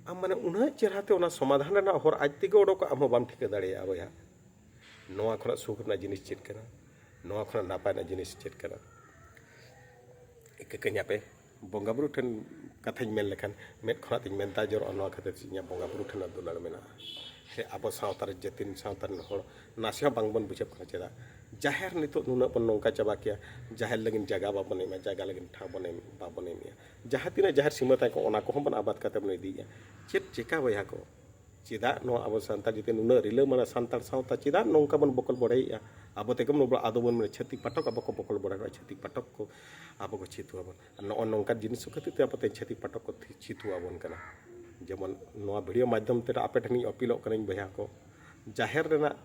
ᱟᱢ ᱢᱟᱱᱮ ᱩᱱᱟᱹᱜ ᱪᱮᱦᱨᱟ ᱛᱮ ᱚᱱᱟ ᱥᱚᱢᱟᱫᱷᱟᱱ ᱨᱮᱱᱟᱜ ᱦᱚᱨ ᱟᱡ ᱛᱮᱜᱮ ᱚᱰᱚᱠᱚᱜᱼᱟ, ᱟᱢ ᱦᱚᱸ ᱵᱟᱢ ᱴᱷᱤᱠᱟᱹ ᱫᱟᱲᱮᱭᱟᱜᱼᱟ ᱵᱚᱭᱦᱟ᱾ ᱱᱚᱣᱟ ᱠᱷᱚᱱᱟᱜ ᱥᱩᱠ ᱨᱮᱱᱟᱜ ᱡᱤᱱᱤᱥ ᱪᱮᱫ ᱠᱟᱱᱟ? ᱱᱚᱣᱟ ᱠᱷᱚᱱᱟᱜ ᱱᱟᱯᱟᱭ ᱨᱮᱱᱟᱜ ᱡᱤᱱᱤᱥ ᱪᱮᱫ ᱠᱟᱱᱟ? ᱤᱠᱟᱹ ᱠᱟᱹᱧ ᱟᱯᱮ ᱵᱚᱸᱜᱟ ᱵᱩᱨᱩ ᱴᱷᱮᱱ ᱠᱟᱛᱷᱟᱧ ᱢᱮᱱ ᱞᱮᱠᱷᱟᱱ, ᱢᱮᱫ ᱠᱷᱚᱱᱟᱜ ᱛᱤᱧ ᱢᱮᱱ ᱛᱟ ᱡᱚᱨᱚᱜᱼᱟ, ᱱᱚᱣᱟ ᱠᱷᱟᱹᱛᱤᱨ ᱛᱮ ᱤᱧᱟᱹᱜ ᱵᱚᱸᱜᱟ ᱵᱩᱨᱩ ᱴᱷᱮᱱ ᱫᱩᱞᱟᱹᱲ ᱢᱮᱱᱟᱜᱼᱟ᱾ ᱥᱮ ᱟᱵᱚ ᱥᱟᱶᱛᱟ ᱨᱮ ᱡᱟᱹᱛᱤ ᱥᱟᱶᱛᱟ ᱨᱮᱱ ᱦᱚᱲ ᱱᱟᱥᱮ ᱦᱚᱸ ᱵᱟᱝᱵᱚᱱ ᱵᱩᱡᱷᱟᱹᱣ ᱠᱟᱱᱟ ᱪᱮᱫᱟᱜ ᱡᱟᱦᱮᱨ ᱱᱤᱛᱚᱜ ᱱᱩᱱᱟᱹᱜ ᱵᱚᱱ ᱱᱚᱝᱠᱟ ᱪᱟᱵᱟ ᱠᱮᱭᱟ, ᱡᱟᱦᱮᱨ ᱞᱟᱹᱜᱤᱫ ᱡᱟᱭᱜᱟ ᱵᱟᱵᱚᱱ ᱮᱢᱟ, ᱡᱟᱭᱜᱟ ᱞᱟᱹᱜᱤᱫ ᱴᱷᱟᱶ ᱵᱚᱱ ᱮᱢ, ᱵᱟᱵᱚᱱ ᱮᱢᱮᱜᱼᱟ᱾ ᱡᱟᱦᱟᱸ ᱛᱤᱱᱟᱹᱜ ᱡᱟᱦᱮᱨ ᱥᱤᱢᱟᱹ ᱛᱟᱦᱮᱸ ᱠᱚᱜ, ᱚᱱᱟ ᱠᱚᱦᱚᱸ ᱵᱚᱱ ᱟᱵᱟᱫ ᱠᱟᱛᱮ ᱵᱚᱱ ᱤᱫᱤᱭᱮᱜᱼᱟ᱾ ᱪᱮᱫ ᱪᱮᱠᱟ ᱵᱚᱭᱦᱟ ᱠᱚ? ᱪᱮᱫᱟᱜ ᱱᱚᱣᱟ ᱟᱵᱚ ᱥᱟᱱᱛᱟᱲ ᱡᱟᱹᱛᱤ ᱱᱩᱱᱟᱹᱜ ᱨᱤᱞᱟᱹᱢᱟᱞᱟ ᱥᱟᱱᱛᱟᱲ ᱥᱟᱶᱛᱟ ᱪᱮᱫᱟᱜ ᱱᱚᱝᱠᱟ ᱵᱚᱱ ᱵᱚᱠᱚᱞ ᱵᱚᱰᱟᱭᱮᱜᱼᱟ? ᱟᱵᱚ ᱛᱮᱜᱮ ᱵᱚᱱ ᱵᱚ-, ᱟᱫᱚ ᱵᱚᱱ ᱢᱮᱱᱟ ᱪᱷᱟᱹᱛᱤᱠ ᱯᱟᱴᱚᱠ ᱟᱵᱚ ᱠᱚ ᱵᱚᱠᱚᱞ ᱵᱚᱰᱟᱭᱮᱜᱼᱟ, ᱪᱷᱟᱹᱛᱤᱠ ᱯᱟᱴᱚᱠ ᱠᱚ ᱟᱵᱚ ᱠᱚ ᱪᱷᱤᱛᱩ ᱟᱵᱚᱱ᱾ ᱟᱨ ᱱᱚᱜᱼᱚ ᱱᱚᱝᱠᱟᱱ ᱡᱤᱱᱤᱥ ᱠᱚ ᱠᱷᱟᱹᱛᱤᱨ ᱛᱮ ᱟᱵᱚ ᱛᱮ ᱪᱷᱟᱹᱛᱤᱠ ᱯᱟᱴᱚᱠ ᱠᱚ ᱛᱷᱤ-, ᱪᱷᱤᱛᱩ ᱟᱵᱚᱱ ᱠᱟᱱᱟ᱾ ᱡᱮᱢᱚᱱ ᱱᱚᱣᱟ video ᱢᱟᱫᱽᱫᱷᱚᱢ ᱛᱮ ᱟᱯᱮ ᱴᱷᱮᱱᱤᱧ ᱟᱹᱯᱤᱞᱚᱜ ᱠᱟᱹᱱᱟᱹᱧ ᱵᱚᱭᱦᱟ ᱠᱚ, ᱡᱟᱦᱮᱨ ᱨᱮᱱᱟᱜ,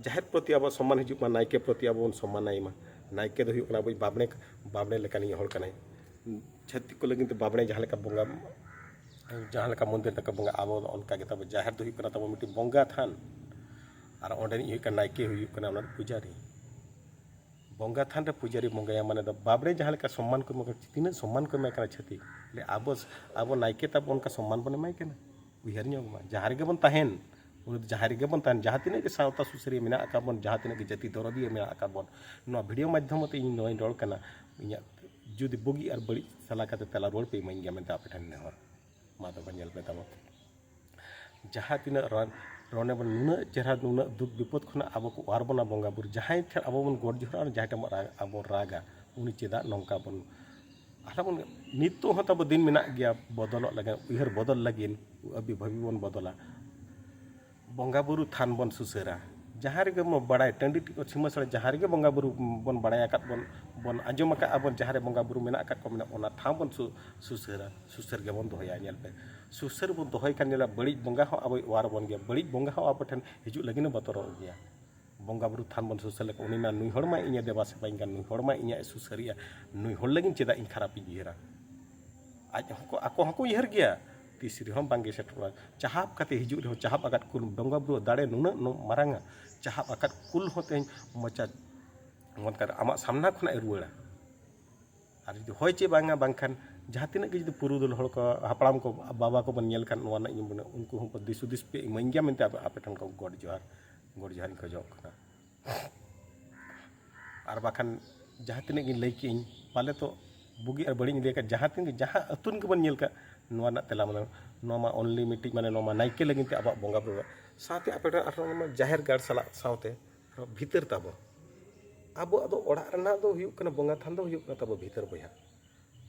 ᱡᱟᱦᱮᱨ ᱯᱨᱚᱛᱤ ᱟᱵᱚᱣᱟᱜ ᱥᱚᱢᱢᱟᱱ ᱦᱤᱡᱩᱜ ᱢᱟ, ᱱᱟᱭᱠᱮ ᱯᱨᱚᱛᱤ ᱟᱵᱚ ᱵᱚᱱ ᱥᱚᱢᱢᱟᱱᱟᱭ ᱢᱟ᱾ ᱱᱟᱭᱠᱮ ᱫᱚ ᱦᱩᱭᱩᱜ ᱠᱟᱱᱟ ᱟᱵᱚᱭᱤᱡ ᱵᱟᱵᱽᱲᱮ, ᱵᱟᱵᱽᱲᱮ ᱞᱮᱠᱟᱱᱤᱡ ᱦᱚᱲ ᱠᱟᱱᱟᱭ᱾ ᱪᱷᱟᱹᱛᱤᱠ ᱠᱚ ᱞᱟᱹᱜᱤᱫ ᱛᱮ ᱵᱟᱵᱽᱲᱮ ᱡᱟᱦᱟᱸ ᱞᱮᱠᱟ ᱵᱚᱸᱜᱟ, ᱡᱟᱦᱟᱸ ᱞᱮᱠᱟ ᱢᱚᱱᱫᱤᱨ ᱨᱮᱠᱚ ᱵᱚᱸᱜᱟ, ᱟᱵᱚ ᱫᱚ ᱚᱱᱠᱟ ᱜᱮ ᱛᱟᱵᱚ ᱡᱟᱦᱮᱨ ᱫᱚ ᱦᱩᱭᱩᱜ ᱠᱟᱱᱟ ᱛᱟᱵᱚ ᱢᱤᱫᱴᱤᱡ ᱵᱚᱸᱜᱟ ᱛᱷᱟᱱ, ᱟᱨ ᱚᱸᱰᱮᱱᱤᱡ ᱦᱩᱭᱩᱜ ᱠᱟᱱᱟ ᱱᱟᱭᱠᱮ, ᱦᱩᱭᱩᱜ ᱠᱟᱱᱟ ᱚᱱᱟ ᱨᱮ ᱯᱩᱡᱟᱨᱤ᱾ ᱵᱚᱸᱜᱟ ᱛᱷᱟᱱ ᱨᱮ ᱯᱩᱡᱟᱨᱤ ᱵᱚᱸᱜᱟᱭᱟ, ᱢᱟᱱᱮ ᱫᱚ ᱵᱟᱵᱽᱲᱮ ᱡᱟᱦᱟᱸ ᱞᱮᱠᱟ ᱥᱚᱢᱢᱟᱱ ᱠᱚ ᱮᱢᱟ ᱠᱟᱱᱟ, ᱛᱤᱱᱟᱹᱜ ᱥᱚᱢᱢᱟᱱ ᱠᱚ ᱮᱢᱟᱭ ᱠᱟᱱᱟ ᱪᱷᱟᱹᱛᱤᱠ, ᱞᱮ ᱟᱵᱚ, ᱟᱵᱚ ᱱᱟᱭᱠᱮ ᱛᱟᱵᱚ ᱚᱱᱠᱟ ᱥᱚᱢᱢᱟᱱ ᱵᱚᱱ ᱮᱢᱟᱭ ᱠᱟᱱᱟ? ᱩᱭᱦᱟᱹᱨ ᱧᱚᱜ ᱢᱟ, ᱡᱟᱦᱟᱸ ᱨᱮᱜᱮ ᱵᱚᱱ ᱛᱟᱦᱮᱱ, ᱩᱱᱤ ᱫᱚ ᱡᱟᱦᱟᱸ ᱨᱮᱜᱮ ᱵᱚᱱ ᱛᱟᱦᱮᱱ, ᱡᱟᱦᱟᱸ ᱛᱤᱱᱟᱹᱜ ᱜᱮ ᱥᱟᱶᱛᱟ ᱥᱩᱥᱟᱹᱨᱤᱭᱟᱹ ᱢᱮᱱᱟᱜ ᱟᱠᱟᱫ ᱵᱚᱱ, ᱡᱟᱦᱟᱸ ᱛᱤᱱᱟᱹᱜ ᱜᱮ ᱡᱟᱹᱛᱤ ᱫᱚᱨᱚᱫᱤᱭᱟᱹ ᱢᱮᱱᱟᱜ ᱟᱠᱟᱫ ᱵᱚᱱ, ᱱᱚᱣᱟ video ᱢᱟᱫᱽᱫᱷᱚᱢ ᱛᱮ ᱤᱧ ᱱᱚᱣᱟᱧ ᱨᱚᱲ ᱠᱟᱱᱟ, ᱤᱧᱟᱹᱜ ᱡᱩᱫᱤ ᱵᱩᱜᱤ ᱟᱨ ᱵᱟᱹᱲᱤᱡ ᱥᱟᱞᱟ ᱠᱟᱛᱮ ᱛᱮᱞᱟ ᱨᱩᱣᱟᱹᱲ ᱯᱮ ᱤᱢᱟᱹᱧ ᱜᱮᱭᱟ ᱢᱮᱱᱛᱮ ᱟᱯᱮ ᱴᱷᱮᱱ ᱱᱮᱦᱚᱨ᱾ ᱢᱟ ᱛᱚᱵᱮ ᱧᱮᱞ ᱯᱮ ᱛᱟᱵᱚ᱾ ᱡᱟᱦᱟᱸ ᱛᱤᱱᱟᱹᱜ ᱨᱟᱱ, ᱨᱚᱱᱮ ᱵᱚᱱ ᱱᱩᱱᱟᱹᱜ ᱪᱮᱦᱨᱟ, ᱱᱩᱱᱟᱹᱜ ᱫᱩᱠ ᱵᱤᱯᱚᱫ ᱠᱷᱚᱱᱟᱜ ᱟᱵᱚ ᱠᱚ ᱚᱣᱟᱨ ᱵᱚᱱᱟ ᱵᱚᱸᱜᱟ ᱵᱩᱨᱩ, ᱡᱟᱦᱟᱸᱭ ᱴᱷᱮᱱ ᱟᱵᱚ ᱵᱚᱱ ᱜᱚᱰ ᱡᱚᱦᱟᱨᱟ, ᱡᱟᱦᱟᱸᱭ ᱴᱷᱮᱱ ᱵᱚᱱ ᱨᱟᱜ, ᱟᱵᱚ ᱨᱟᱜᱟ, ᱩᱱᱤ ᱪᱮᱫᱟᱜ ᱱᱚᱝᱠᱟ ᱵᱚᱱ, ᱟᱞᱚ ᱵᱚᱱ, ᱱᱤᱛᱚᱜ ᱦᱚᱸ ᱛᱟᱵᱚ ᱫᱤᱱ ᱢᱮᱱᱟᱜ ᱜᱮᱭᱟ ᱵᱚᱫᱚᱞᱚᱜ ᱞᱟᱹᱜᱤᱫ, ᱩᱭᱦᱟᱹᱨ ᱵᱚᱫᱚᱞ ᱞᱟᱹᱜᱤᱫ, ᱟᱹᱵᱤ ᱵᱷᱟᱹᱵᱤ ᱵᱚᱱ ᱵᱚᱫᱚᱞᱟ᱾ ᱵᱚᱸᱜᱟ ᱵᱩᱨᱩ ᱛᱷᱟᱱ ᱵᱚᱱ ᱥᱩᱥᱟᱹᱨᱟ, ᱡᱟᱦᱟᱸ ᱨᱮᱜᱮ ᱵᱚᱱ ᱵᱟᱲᱟᱭ, ᱴᱟᱺᱰᱤ ᱥᱤᱢᱟᱹ ᱥᱟᱲᱟ ᱡᱟᱦᱟᱸ ᱨᱮᱜᱮ ᱵᱚᱸᱜᱟ ᱵᱩᱨᱩ ᱵᱚᱱ ᱵᱟᱲᱟᱭ ᱟᱠᱟᱫ ᱵᱚᱱ, ᱵᱚᱱ ᱟᱸᱡᱚᱢ ᱟᱠᱟᱫᱼᱟ ᱵᱚᱱ, ᱡᱟᱦᱟᱸ ᱨᱮ ᱵᱚᱸᱜᱟ ᱵᱩᱨᱩ ᱢᱮᱱᱟᱜ ᱟᱠᱟᱫ ᱠᱚ, ᱢᱮᱱᱟᱜ, ᱚᱱᱟ ᱴᱷᱟᱶ ᱵᱚᱱ ᱥᱩ-, ᱥᱩᱥᱟᱹᱨᱟ, ᱥᱩᱥᱟᱹᱨ ᱜᱮᱵᱚᱱ ᱫᱚᱦᱚᱭᱟ᱾ ᱧᱮᱞ ᱯᱮ, ᱥᱩᱥᱟᱹᱨ ᱵᱚᱱ ᱫᱚᱦᱚᱭ ᱠᱷᱟᱱ, ᱧᱮᱞᱟ, ᱵᱟᱹᱲᱤᱡ ᱵᱚᱸᱜᱟ ᱦᱚᱸ ᱟᱵᱚᱭ ᱚᱣᱟᱨ ᱵᱚᱱ ᱜᱮᱭᱟ, ᱵᱟᱹᱲᱤᱡ ᱵᱚᱸᱜᱟ ᱦᱚᱸ ᱟᱵᱚ ᱴᱷᱮᱱ ᱦᱤᱡᱩᱜ ᱞᱟᱹᱜᱤᱫ ᱮ ᱵᱚᱛᱚᱨᱚᱜ ᱜᱮᱭᱟ᱾ ᱵᱚᱸᱜᱟ ᱵᱩᱨᱩ ᱛᱷᱟᱱ ᱵᱚᱱ ᱥᱩᱥᱟᱹᱨ ᱞᱮᱠᱷᱟᱱ, ᱩᱱᱤ ᱢᱟ, ᱱᱩᱭ ᱦᱚᱲ ᱢᱟ ᱤᱧᱮ ᱫᱮᱵᱟ ᱥᱮᱵᱟᱧ ᱠᱟᱱ, ᱱᱩᱭ ᱦᱚᱲ ᱢᱟ ᱤᱧᱟᱹᱜ ᱮ ᱥᱩᱥᱟᱹᱨᱮᱜᱼᱟ, ᱱᱩᱭ ᱦᱚᱲ ᱞᱟᱹᱜᱤᱫ ᱪᱮᱫᱟᱜ ᱤᱧ ᱠᱷᱟᱨᱟᱯ ᱤᱧ ᱩᱭᱦᱟᱹᱨᱟ? ᱟᱡ ᱦᱚᱸᱠᱚ, ᱟᱠᱚ ᱦᱚᱸᱠᱚ ᱩᱭᱦᱟᱹᱨ ᱜᱮᱭᱟ, ᱛᱤᱥ ᱨᱮᱦᱚᱸ ᱵᱟᱝᱜᱮ ᱥᱮᱴᱮᱨᱚᱜᱼᱟ᱾ ᱪᱟᱦᱟᱵ ᱠᱟᱛᱮ ᱦᱤᱡᱩᱜ ᱨᱮᱦᱚᱸ, ᱪᱟᱦᱟᱵ ᱟᱠᱟᱫ ᱠᱩᱞ, ᱵᱚᱸᱜᱟ ᱵᱩᱨᱩ ᱫᱟᱲᱮ ᱱᱩᱱᱟᱹᱜ, ᱱᱩᱱᱟᱹᱜ ᱢᱟᱨᱟᱝᱟ, ᱪᱟᱦᱟᱵ ᱟᱠᱟᱫ ᱠᱩᱞ ᱦᱚᱸ ᱛᱮᱦᱮᱧ ᱢᱚᱪᱟ ᱚᱱᱠᱟ ᱟᱢᱟᱜ ᱥᱟᱢᱱᱟ ᱠᱷᱚᱱᱟᱜ ᱮ ᱨᱩᱣᱟᱹᱲᱟ᱾ ᱟᱨ ᱡᱩᱫᱤ ᱦᱚᱭ ᱪᱮ ᱵᱟᱝᱟ, ᱵᱟᱝᱠᱷᱟᱱ ᱡᱟᱦᱟᱸ ᱛᱤᱱᱟᱹᱜ ᱜᱮ ᱡᱩᱫᱤ ᱯᱩᱨᱩᱫᱷᱩᱞ ᱦᱚᱲ ᱠᱚ, ᱦᱟᱯᱲᱟᱢ ᱠᱚ, ᱵᱟᱵᱟ ᱠᱚᱵᱚᱱ ᱧᱮᱞ ᱠᱷᱟᱱ, ᱱᱚᱣᱟ ᱨᱮᱱᱟᱜ ᱤᱧ ᱢᱚᱱᱮ, ᱩᱱᱠᱩ ᱦᱚᱸ ᱫᱤᱥ ᱦᱩᱫᱤᱥ ᱯᱮ ᱤᱢᱟᱹᱧ ᱜᱮᱭᱟ ᱢᱮᱱᱛᱮ ᱟᱯᱮ, ᱟᱯᱮ ᱴᱷᱮᱱ ᱠᱚ ᱜᱚᱰ ᱡᱚᱦᱟᱨ, ᱜᱚᱰ ᱡᱚᱦᱟᱨ ᱤᱧ ᱠᱷᱚᱡᱚᱜ ᱠᱟᱱᱟ᱾ ᱟᱨ ᱵᱟᱠᱷᱟᱱ ᱡᱟᱦᱟᱸ ᱛᱤᱱᱟᱹᱜ ᱜᱤᱧ ᱞᱟᱹᱭ ᱠᱮᱜ ᱟᱹᱧ, ᱯᱟᱞᱮ ᱛᱚ ᱵᱩᱜᱤ ᱟᱨ ᱵᱟᱹᱲᱤᱡ ᱤᱧ ᱞᱟᱹᱭ ᱟᱠᱟᱫ, ᱡᱟᱦᱟᱸ ᱛᱤᱱ ᱜᱮ, ᱡᱟᱦᱟᱸ ᱟᱹᱛᱩ ᱨᱮᱜᱮ ᱵᱚᱱ ᱧᱮᱞ ᱠᱟᱜ, ᱱᱚᱣᱟ ᱨᱮᱱᱟᱜ ᱛᱮᱞᱟ ᱢᱟᱱᱮ, ᱱᱚᱣᱟ ᱢᱟ only ᱢᱤᱫᱴᱤᱡ, ᱢᱟᱱᱮ, ᱱᱚᱣᱟ ᱢᱟ ᱱᱟᱭᱠᱮ ᱞᱟᱹᱜᱤᱫ ᱛᱮ ᱟᱵᱚᱣᱟᱜ ᱵᱚᱸᱜᱟ ᱵᱩᱨᱩ, ᱥᱟᱶᱛᱮ ᱟᱯᱮ ᱴᱷᱮᱱ ᱟᱨᱦᱚᱸ ᱱᱚᱣᱟ ᱡᱟᱦᱮᱨ ᱜᱟᱲ ᱥᱟᱞᱟᱜ ᱥᱟᱶᱛᱮ ᱟᱨᱦᱚᱸ ᱵᱷᱤᱛᱟᱹᱨ ᱛᱟᱵᱚ᱾ ᱟᱵᱚᱣᱟᱜ ᱫᱚ ᱚᱲᱟᱜ ᱨᱮᱱᱟᱜ ᱫᱚ ᱦᱩᱭᱩᱜ ᱠᱟᱱᱟ, ᱵᱚᱸᱜᱟ ᱛᱷᱟᱱ ᱫᱚ ᱦᱩᱭᱩᱜ ᱠᱟᱱᱟ ᱛᱟᱵᱚ ᱵᱷᱤᱛᱟᱹᱨ, ᱵᱚᱭᱦᱟ᱾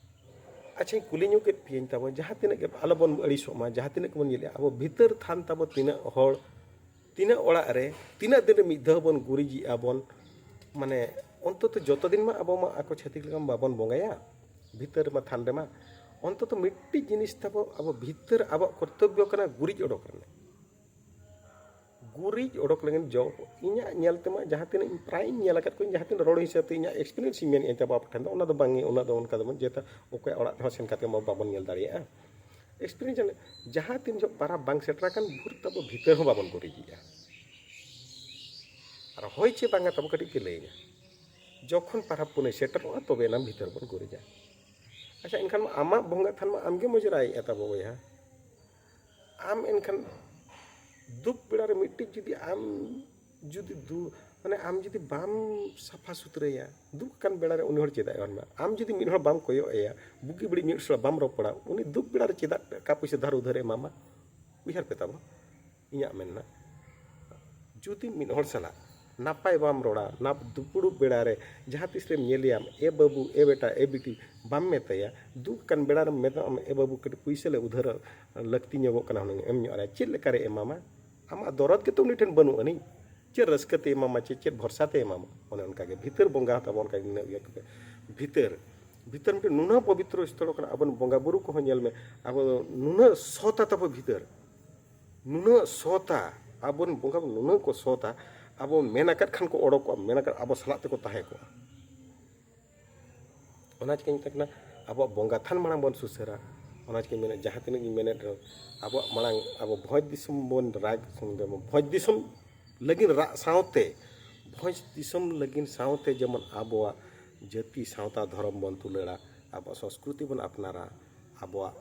ᱟᱪᱪᱷᱟᱧ ᱠᱩᱞᱤ ᱧᱚᱜ ᱠᱮᱫ ᱯᱮᱭᱟᱧ, ᱛᱟᱵᱚ ᱡᱟᱦᱟᱸ ᱛᱤᱱᱟᱹᱜ ᱜᱮ, ᱟᱞᱚᱵᱚᱱ ᱟᱹᱲᱤᱥᱚᱜ ᱢᱟ, ᱡᱟᱦᱟᱸ ᱛᱤᱱᱟᱹᱜ ᱜᱮᱵᱚᱱ ᱧᱮᱞᱮᱜᱼᱟ, ᱟᱵᱚ ᱵᱷᱤᱛᱟᱹᱨ ᱛᱷᱟᱱ ᱛᱟᱵᱚ ᱛᱤᱱᱟᱹᱜ ᱦᱚᱲ, ᱛᱤᱱᱟᱹᱜ ᱚᱲᱟᱜ ᱨᱮ, ᱛᱤᱱᱟᱹᱜ ᱫᱤᱱ ᱨᱮ ᱢᱤᱫ ᱫᱷᱟᱣ ᱵᱚᱱ ᱜᱩᱨᱤᱡᱮᱜᱼᱟ ᱵᱚᱱ? ᱢᱟᱱᱮ, ᱚᱱᱛᱚᱛᱚ ᱡᱚᱛᱚ ᱫᱤᱱ ᱢᱟ ᱟᱵᱚ ᱢᱟ ᱟᱠᱚ ᱪᱷᱟᱹᱛᱤᱠ ᱞᱮᱠᱟ ᱢᱟ ᱵᱟᱵᱚᱱ ᱵᱚᱸᱜᱟᱭᱟ ᱵᱷᱤᱛᱟᱹᱨ ᱨᱮᱢᱟ, ᱛᱷᱟᱱ ᱨᱮᱢᱟ᱾ ᱚᱱᱛᱚᱛᱚ ᱢᱤᱫᱴᱤᱡ ᱡᱤᱱᱤᱥ ᱛᱟᱵᱚ, ᱟᱵᱚ ᱵᱷᱤᱛᱟᱹᱨ ᱟᱵᱚᱣᱟᱜ ᱠᱚᱨᱛᱚᱵᱵᱚ ᱠᱟᱱᱟ ᱜᱩᱨᱤᱡ ᱚᱰᱚᱠ ᱨᱮᱱᱟᱜ᱾ ᱜᱩᱨᱤᱡ ᱚᱰᱚᱠ ᱞᱟᱹᱜᱤᱫ ᱡᱚ, ᱤᱧᱟᱹᱜ ᱧᱮᱞ ᱛᱮᱢᱟ ᱡᱟᱦᱟᱸ ᱛᱤᱱᱟᱹᱜ ᱤᱧ ᱯᱨᱟᱭᱤᱧ ᱧᱮᱞ ᱟᱠᱟᱫ ᱠᱚᱣᱟ, ᱡᱟᱦᱟᱸ ᱛᱤᱱᱟᱹᱜ ᱨᱚᱲ ᱦᱤᱥᱟᱹᱵ ᱛᱮ ᱤᱧᱟᱹᱜ experience ᱤᱧ ᱢᱮᱱᱮᱫᱼᱟ, ᱛᱟᱵᱚ ᱟᱯᱮ ᱴᱷᱮᱱ ᱫᱚ ᱚᱱᱟ ᱫᱚ ᱵᱟᱝ, ᱚᱱᱟ ᱫᱚ ᱚᱱᱠᱟ ᱫᱚ ᱵᱟᱝ, ᱡᱮᱦᱮᱛᱩ ᱚᱠᱚᱭᱟᱜ ᱚᱲᱟᱜ ᱨᱮᱦᱚᱸ ᱥᱮᱱ ᱠᱟᱛᱮ ᱢᱟ ᱵᱟᱵᱚᱱ ᱧᱮᱞ ᱫᱟᱲᱮᱭᱟᱜᱼᱟ᱾ Experience ᱡᱟᱦᱟᱸ ᱛᱤᱱ ᱡᱚᱦᱚᱜ ᱯᱟᱨᱟᱵᱽ ᱵᱟᱝ ᱥᱮᱴᱮᱨ ᱟᱠᱟᱱ ᱵᱷᱳᱨ ᱛᱟᱵᱚ ᱵᱷᱤᱛᱟᱹᱨ ᱦᱚᱸ ᱵᱟᱵᱚᱱ ᱜᱩᱨᱤᱡᱮᱜᱼᱟ᱾ ᱟᱨ ᱦᱳᱭ ᱪᱮ ᱵᱟᱝᱟ ᱛᱟᱵᱚ ᱠᱟᱹᱴᱤᱡ ᱯᱮ ᱞᱟᱹᱭᱟᱹᱧᱟ᱾ ᱡᱚᱠᱷᱚᱱ ᱯᱟᱨᱟᱵᱽ ᱯᱩᱱᱟᱹᱭ ᱥᱮᱴᱮᱨᱚᱜᱼᱟ, ᱛᱚᱵᱮ ᱮᱱᱟᱝ ᱵᱷᱤᱛᱟᱹᱨ ᱵᱚᱱ ᱜᱩᱨᱤᱡᱟ᱾ ᱟᱪᱪᱷᱟ, ᱮᱱᱠᱷᱟᱱ ᱢᱟ ᱟᱢᱟᱜ ᱵᱚᱸᱜᱟ ᱛᱷᱟᱱ ᱢᱟ ᱟᱢᱜᱮᱢ ᱚᱡᱽᱨᱟᱭᱮᱫᱼᱟ ᱛᱟᱵᱚ ᱵᱚᱭᱦᱟ᱾ ᱟᱢ ᱮᱱᱠᱷᱟᱱ ᱫᱩᱠ ᱵᱮᱲᱟ ᱨᱮ ᱢᱤᱫᱴᱤᱡ ᱡᱩᱫᱤ ᱟᱢ ᱡᱩᱫᱤ ᱫᱩ-, ᱢᱟᱱᱮ ᱟᱢ ᱡᱩᱫᱤ ᱵᱟᱢ ᱥᱟᱯᱷᱟ ᱥᱩᱛᱨᱟᱹᱭᱟ, ᱫᱩᱠ ᱟᱠᱟᱱ ᱵᱮᱲᱟ ᱨᱮ ᱩᱱᱤ ᱦᱚᱲ ᱪᱮᱫᱟᱜ ᱮ ᱮᱢᱟᱢᱟ? ᱟᱢ ᱡᱩᱫᱤ ᱢᱤᱫ ᱦᱚᱲ ᱵᱟᱢ ᱠᱚᱭᱚᱜ ᱟᱭᱟ, ᱵᱩᱜᱤ ᱵᱟᱹᱲᱤᱡ ᱢᱤᱫ ᱥᱟᱞᱟᱜ ᱵᱟᱢ ᱨᱚᱯᱚᱲᱟ, ᱩᱱᱤ ᱫᱩᱠ ᱵᱮᱲᱟ ᱨᱮ ᱪᱮᱫᱟᱜ ᱴᱟᱠᱟ ᱯᱩᱭᱥᱟᱹ ᱫᱷᱟᱨ ᱩᱫᱷᱟᱹᱨ ᱮ ᱮᱢᱟᱢᱟ? ᱩᱭᱦᱟᱹᱨ ᱯᱮ ᱛᱟᱵᱚ, ᱤᱧᱟᱹᱜ ᱢᱮᱱ ᱮᱱᱟ, ᱡᱩᱫᱤ ᱢᱤᱫ ᱦᱚᱲ ᱥᱟᱞᱟᱜ ᱱᱟᱯᱟᱭ ᱵᱟᱢ ᱨᱚᱲᱟ, ᱱᱟᱯ-, ᱫᱩᱯᱲᱩᱵ ᱵᱮᱲᱟ ᱨᱮ ᱡᱟᱦᱟᱸ ᱛᱤᱥ ᱨᱮᱢ ᱧᱮᱞᱮᱭᱟᱢ, "ᱮ ᱵᱟᱹᱵᱩ, ᱮ ᱵᱮᱴᱟ, ᱮ ᱵᱤᱴᱤ", ᱵᱟᱢ ᱢᱮᱛᱟᱭᱟ, ᱫᱩᱠ ᱟᱠᱟᱱ ᱵᱮᱲᱟ ᱨᱮᱢ ᱢᱮᱛᱟᱢ, "ᱮ ᱵᱟᱹᱵᱩ, ᱠᱟᱹᱴᱤᱡ ᱯᱩᱭᱥᱟᱹ ᱞᱮ ᱩᱫᱷᱟᱹᱨ ᱞᱟᱹᱠᱛᱤ ᱧᱚᱜᱚᱜ ᱠᱟᱱᱟ, ᱦᱩᱱᱟᱹᱝ ᱮᱢ ᱧᱚᱜ ᱟᱞᱮᱭᱟ", ᱪᱮᱫ ᱞᱮᱠᱟᱨᱮ ᱮᱢᱟᱢᱟ? ᱟᱢᱟᱜ ᱫᱚᱨᱚᱫ ᱜᱮᱛᱚ ᱩᱱᱤ ᱴᱷᱮᱱ ᱵᱟᱹᱱᱩᱜ ᱟᱹᱱᱤᱡ᱾ ᱪᱮᱫ ᱨᱟᱹᱥᱠᱟᱹ ᱛᱮ ᱮᱢᱟᱢᱟ, ᱪᱮᱫ ᱪᱮᱫ ᱵᱷᱚᱨᱥᱟ ᱛᱮ ᱮᱢᱟᱢᱟ? ᱚᱱᱮ ᱚᱱᱠᱟ ᱜᱮ ᱵᱷᱤᱛᱟᱹᱨ ᱵᱚᱸᱜᱟ ᱦᱚᱸ ᱛᱟᱵᱚᱱ ᱚᱱᱠᱟ ᱜᱮ ᱢᱮᱱᱟᱜ ᱜᱮᱭᱟ᱾ ᱵᱷᱤᱛᱟᱹᱨ, ᱵᱷᱤᱛᱟᱹᱨ ᱢᱤᱫᱴᱮᱱ ᱱᱩᱱᱟᱹᱜ ᱯᱚᱵᱤᱛᱨᱚ ᱥᱛᱷᱚᱞ ᱠᱟᱱᱟ᱾ ᱟᱵᱚ ᱵᱚᱸᱜᱟ ᱵᱩᱨᱩ ᱠᱚᱦᱚᱸ ᱧᱮᱞ ᱢᱮ, ᱟᱵᱚ ᱫᱚ ᱱᱩᱱᱟᱹᱜ ᱥᱚᱛᱟ ᱛᱟᱵᱚ ᱵᱷᱤᱛᱟᱹᱨ, ᱱᱩᱱᱟᱹᱜ ᱥᱚᱛᱟ, ᱟᱵᱚᱨᱮᱱ ᱵᱚᱸᱜᱟ ᱵᱩᱨᱩ ᱱᱩᱱᱟᱹᱜ ᱠᱚ ᱥᱚᱛᱟ, ᱟᱵᱚ ᱢᱮᱱ ᱟᱠᱟᱫ ᱠᱷᱟᱱ ᱠᱚ ᱚᱰᱚᱠᱚᱜᱼᱟ, ᱢᱮᱱ ᱟᱠᱟᱫ ᱟᱵᱚ ᱥᱟᱞᱟᱜ ᱛᱮᱠᱚ ᱛᱟᱦᱮᱸ ᱠᱚᱜᱼᱟ᱾ ᱚᱱᱟ ᱪᱤᱠᱟᱹᱧ ᱢᱮᱛᱟᱜ ᱠᱟᱱᱟ, ᱟᱵᱚᱣᱟᱜ ᱵᱚᱸᱜᱟ ᱛᱷᱟᱱ ᱢᱟᱲᱟᱝ ᱵᱚᱱ ᱥᱩᱥᱟᱹᱨᱟ᱾ ᱚᱱᱟ ᱪᱤᱠᱟᱹᱧ ᱢᱮᱱᱮᱫ, ᱡᱟᱦᱟᱸ ᱛᱤᱱᱟᱹᱜ ᱤᱧ ᱢᱮᱱᱮᱫ ᱨᱮᱦᱚᱸ, ᱟᱵᱚᱣᱟᱜ ᱢᱟᱲᱟᱝ ᱟᱵᱚ ᱵᱷᱚᱸᱡᱽ ᱫᱤᱥᱚᱢ ᱵᱚᱱ ᱨᱟᱡᱽ, ᱵᱷᱚᱸᱡᱽ ᱫᱤᱥᱚᱢ ᱞᱟᱹᱜᱤᱫ ᱨᱟᱜ ᱥᱟᱶᱛᱮ, ᱵᱷᱚᱸᱡᱽ ᱫᱤᱥᱚᱢ ᱞᱟᱹᱜᱤᱫ ᱥᱟᱶᱛᱮ ᱡᱮᱢᱚᱱ ᱟᱵᱚᱣᱟᱜ ᱡᱟᱹᱛᱤ ᱥᱟᱶᱛᱟ ᱫᱷᱚᱨᱚᱢ ᱵᱚᱱ ᱛᱩᱞᱟᱹᱲᱟ, ᱟᱵᱚᱣᱟᱜ ᱥᱚᱸᱥᱠᱨᱤᱛᱤ ᱵᱚᱱ ᱟᱯᱱᱟᱨᱟ, ᱟᱵᱚᱣᱟᱜ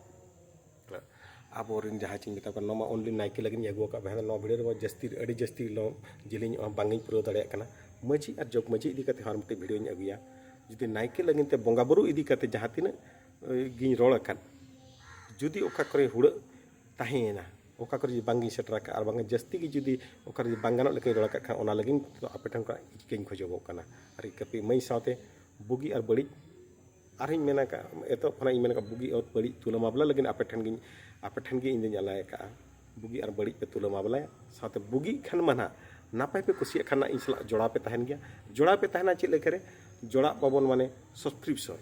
ᱟᱵᱚᱨᱮᱱ ᱡᱟᱦᱟᱸᱭ ᱪᱤᱧ ᱢᱮᱛᱟ ᱠᱚᱣᱟ, ᱱᱚᱣᱟ ᱢᱟ only ᱱᱟᱭᱠᱮ ᱞᱟᱹᱜᱤᱫ ᱤᱧ ᱟᱹᱜᱩ ᱟᱠᱟᱫ ᱵᱷᱟᱭ, ᱱᱚᱣᱟ ᱵᱷᱤᱰᱤᱭᱳ ᱨᱮᱢᱟ ᱡᱟᱹᱥᱛᱤ, ᱟᱹᱰᱤ ᱡᱟᱹᱥᱛᱤ ᱞᱚ-, ᱡᱮᱞᱮᱧᱚᱜᱼᱟ, ᱵᱟᱝ ᱤᱧ ᱯᱩᱨᱟᱹᱣ ᱫᱟᱲᱮᱭᱟᱜ ᱠᱟᱱᱟ᱾ ᱢᱟᱹᱡᱷᱤ ᱟᱨ ᱡᱚᱜᱽ ᱢᱟᱹᱡᱷᱤ ᱤᱫᱤ ᱠᱟᱛᱮ ᱦᱚᱸ ᱟᱨ ᱢᱤᱫᱴᱤᱡ ᱵᱷᱤᱰᱤᱭᱳᱧ ᱟᱹᱜᱩᱭᱟ᱾ ᱡᱩᱫᱤ ᱱᱟᱭᱠᱮ ᱞᱟᱹᱜᱤᱫ ᱛᱮ ᱵᱚᱸᱜᱟ ᱵᱩᱨᱩ ᱤᱫᱤ ᱠᱟᱛᱮ ᱡᱟᱦᱟᱸ ᱛᱤᱱᱟᱹᱜ, ᱮ, ᱜᱤᱧ ᱨᱚᱲ ᱟᱠᱟᱫ, ᱡᱩᱫᱤ ᱚᱠᱟ ᱠᱚᱨᱮ ᱦᱩᱲᱟᱹᱜ ᱛᱟᱦᱮᱸᱭᱮᱱᱟ, ᱚᱠᱟ ᱠᱚᱨᱮ ᱡᱩᱫᱤ ᱵᱟᱝ ᱜᱤᱧ ᱥᱮᱴᱮᱨ ᱟᱠᱟᱫ, ᱟᱨ ᱵᱟᱝ ᱡᱟᱹᱥᱛᱤ ᱜᱮ ᱡᱩᱫᱤ ᱚᱠᱟ ᱨᱮ ᱵᱟᱝ ᱜᱟᱱᱚᱜ ᱞᱮᱠᱟᱧ ᱨᱚᱲ ᱟᱠᱟᱫ ᱠᱷᱟᱱ, ᱚᱱᱟ ᱞᱟᱹᱜᱤᱫ ᱟᱯᱮ ᱴᱷᱮᱱ ᱠᱷᱚᱱ ᱤᱠᱟᱹᱧ ᱠᱷᱚᱡᱚᱜᱚᱜ ᱠᱟᱱᱟ᱾ ᱟᱨ ᱤᱠᱟᱹᱯᱮ ᱤᱢᱟᱹᱧ ᱥᱟᱶᱛᱮ ᱵᱩᱜᱤ ᱟᱨ ᱵᱟᱹᱲᱤᱡ ᱟᱨᱦᱚᱸᱧ ᱢᱮᱱ ᱟᱠᱟᱫ, ᱮᱛᱚᱦᱚᱵ ᱠᱷᱚᱱᱟᱜ ᱤᱧ ᱢᱮᱱ ᱟᱠᱟᱫ, ᱵᱩᱜᱤ ᱟᱨ ᱵᱟᱹᱲᱤᱡ ᱛᱩᱞᱟᱹᱢᱟᱵᱞᱟ ᱞᱟᱹᱜᱤᱫ ᱟᱯᱮ ᱴᱷᱮᱱ ᱜᱤᱧ, ᱟᱯᱮ ᱴᱷᱮᱱ ᱜᱮ ᱤᱧ ᱫᱚᱧ ᱟᱞᱟᱭ ᱟᱠᱟᱫᱼᱟ᱾ ᱵᱩᱜᱤ ᱟᱨ ᱵᱟᱹᱲᱤᱡ ᱯᱮ ᱛᱩᱞᱟᱹᱢᱟᱵᱞᱟᱭᱟ, ᱥᱟᱶᱛᱮ ᱵᱩᱜᱤᱜ ᱠᱷᱟᱱ ᱢᱟ ᱱᱟᱦᱟᱜ ᱱᱟᱯᱟᱭ ᱯᱮ ᱠᱩᱥᱤᱭᱟᱜ ᱠᱷᱟᱱ ᱱᱟᱜ ᱤᱧ ᱥᱟᱞᱟᱜ ᱡᱚᱲᱟᱣ ᱯᱮ ᱛᱟᱦᱮᱱ ᱜᱮᱭᱟ᱾ ᱡᱚᱲᱟᱣ ᱯᱮ ᱛᱟᱦᱮᱱᱟ ᱪᱮᱫ ᱞᱮᱠᱟᱨᱮ? ᱡᱚᱲᱟᱣ ᱯᱟᱵᱚᱱ ᱢᱟᱱᱮ subscription᱾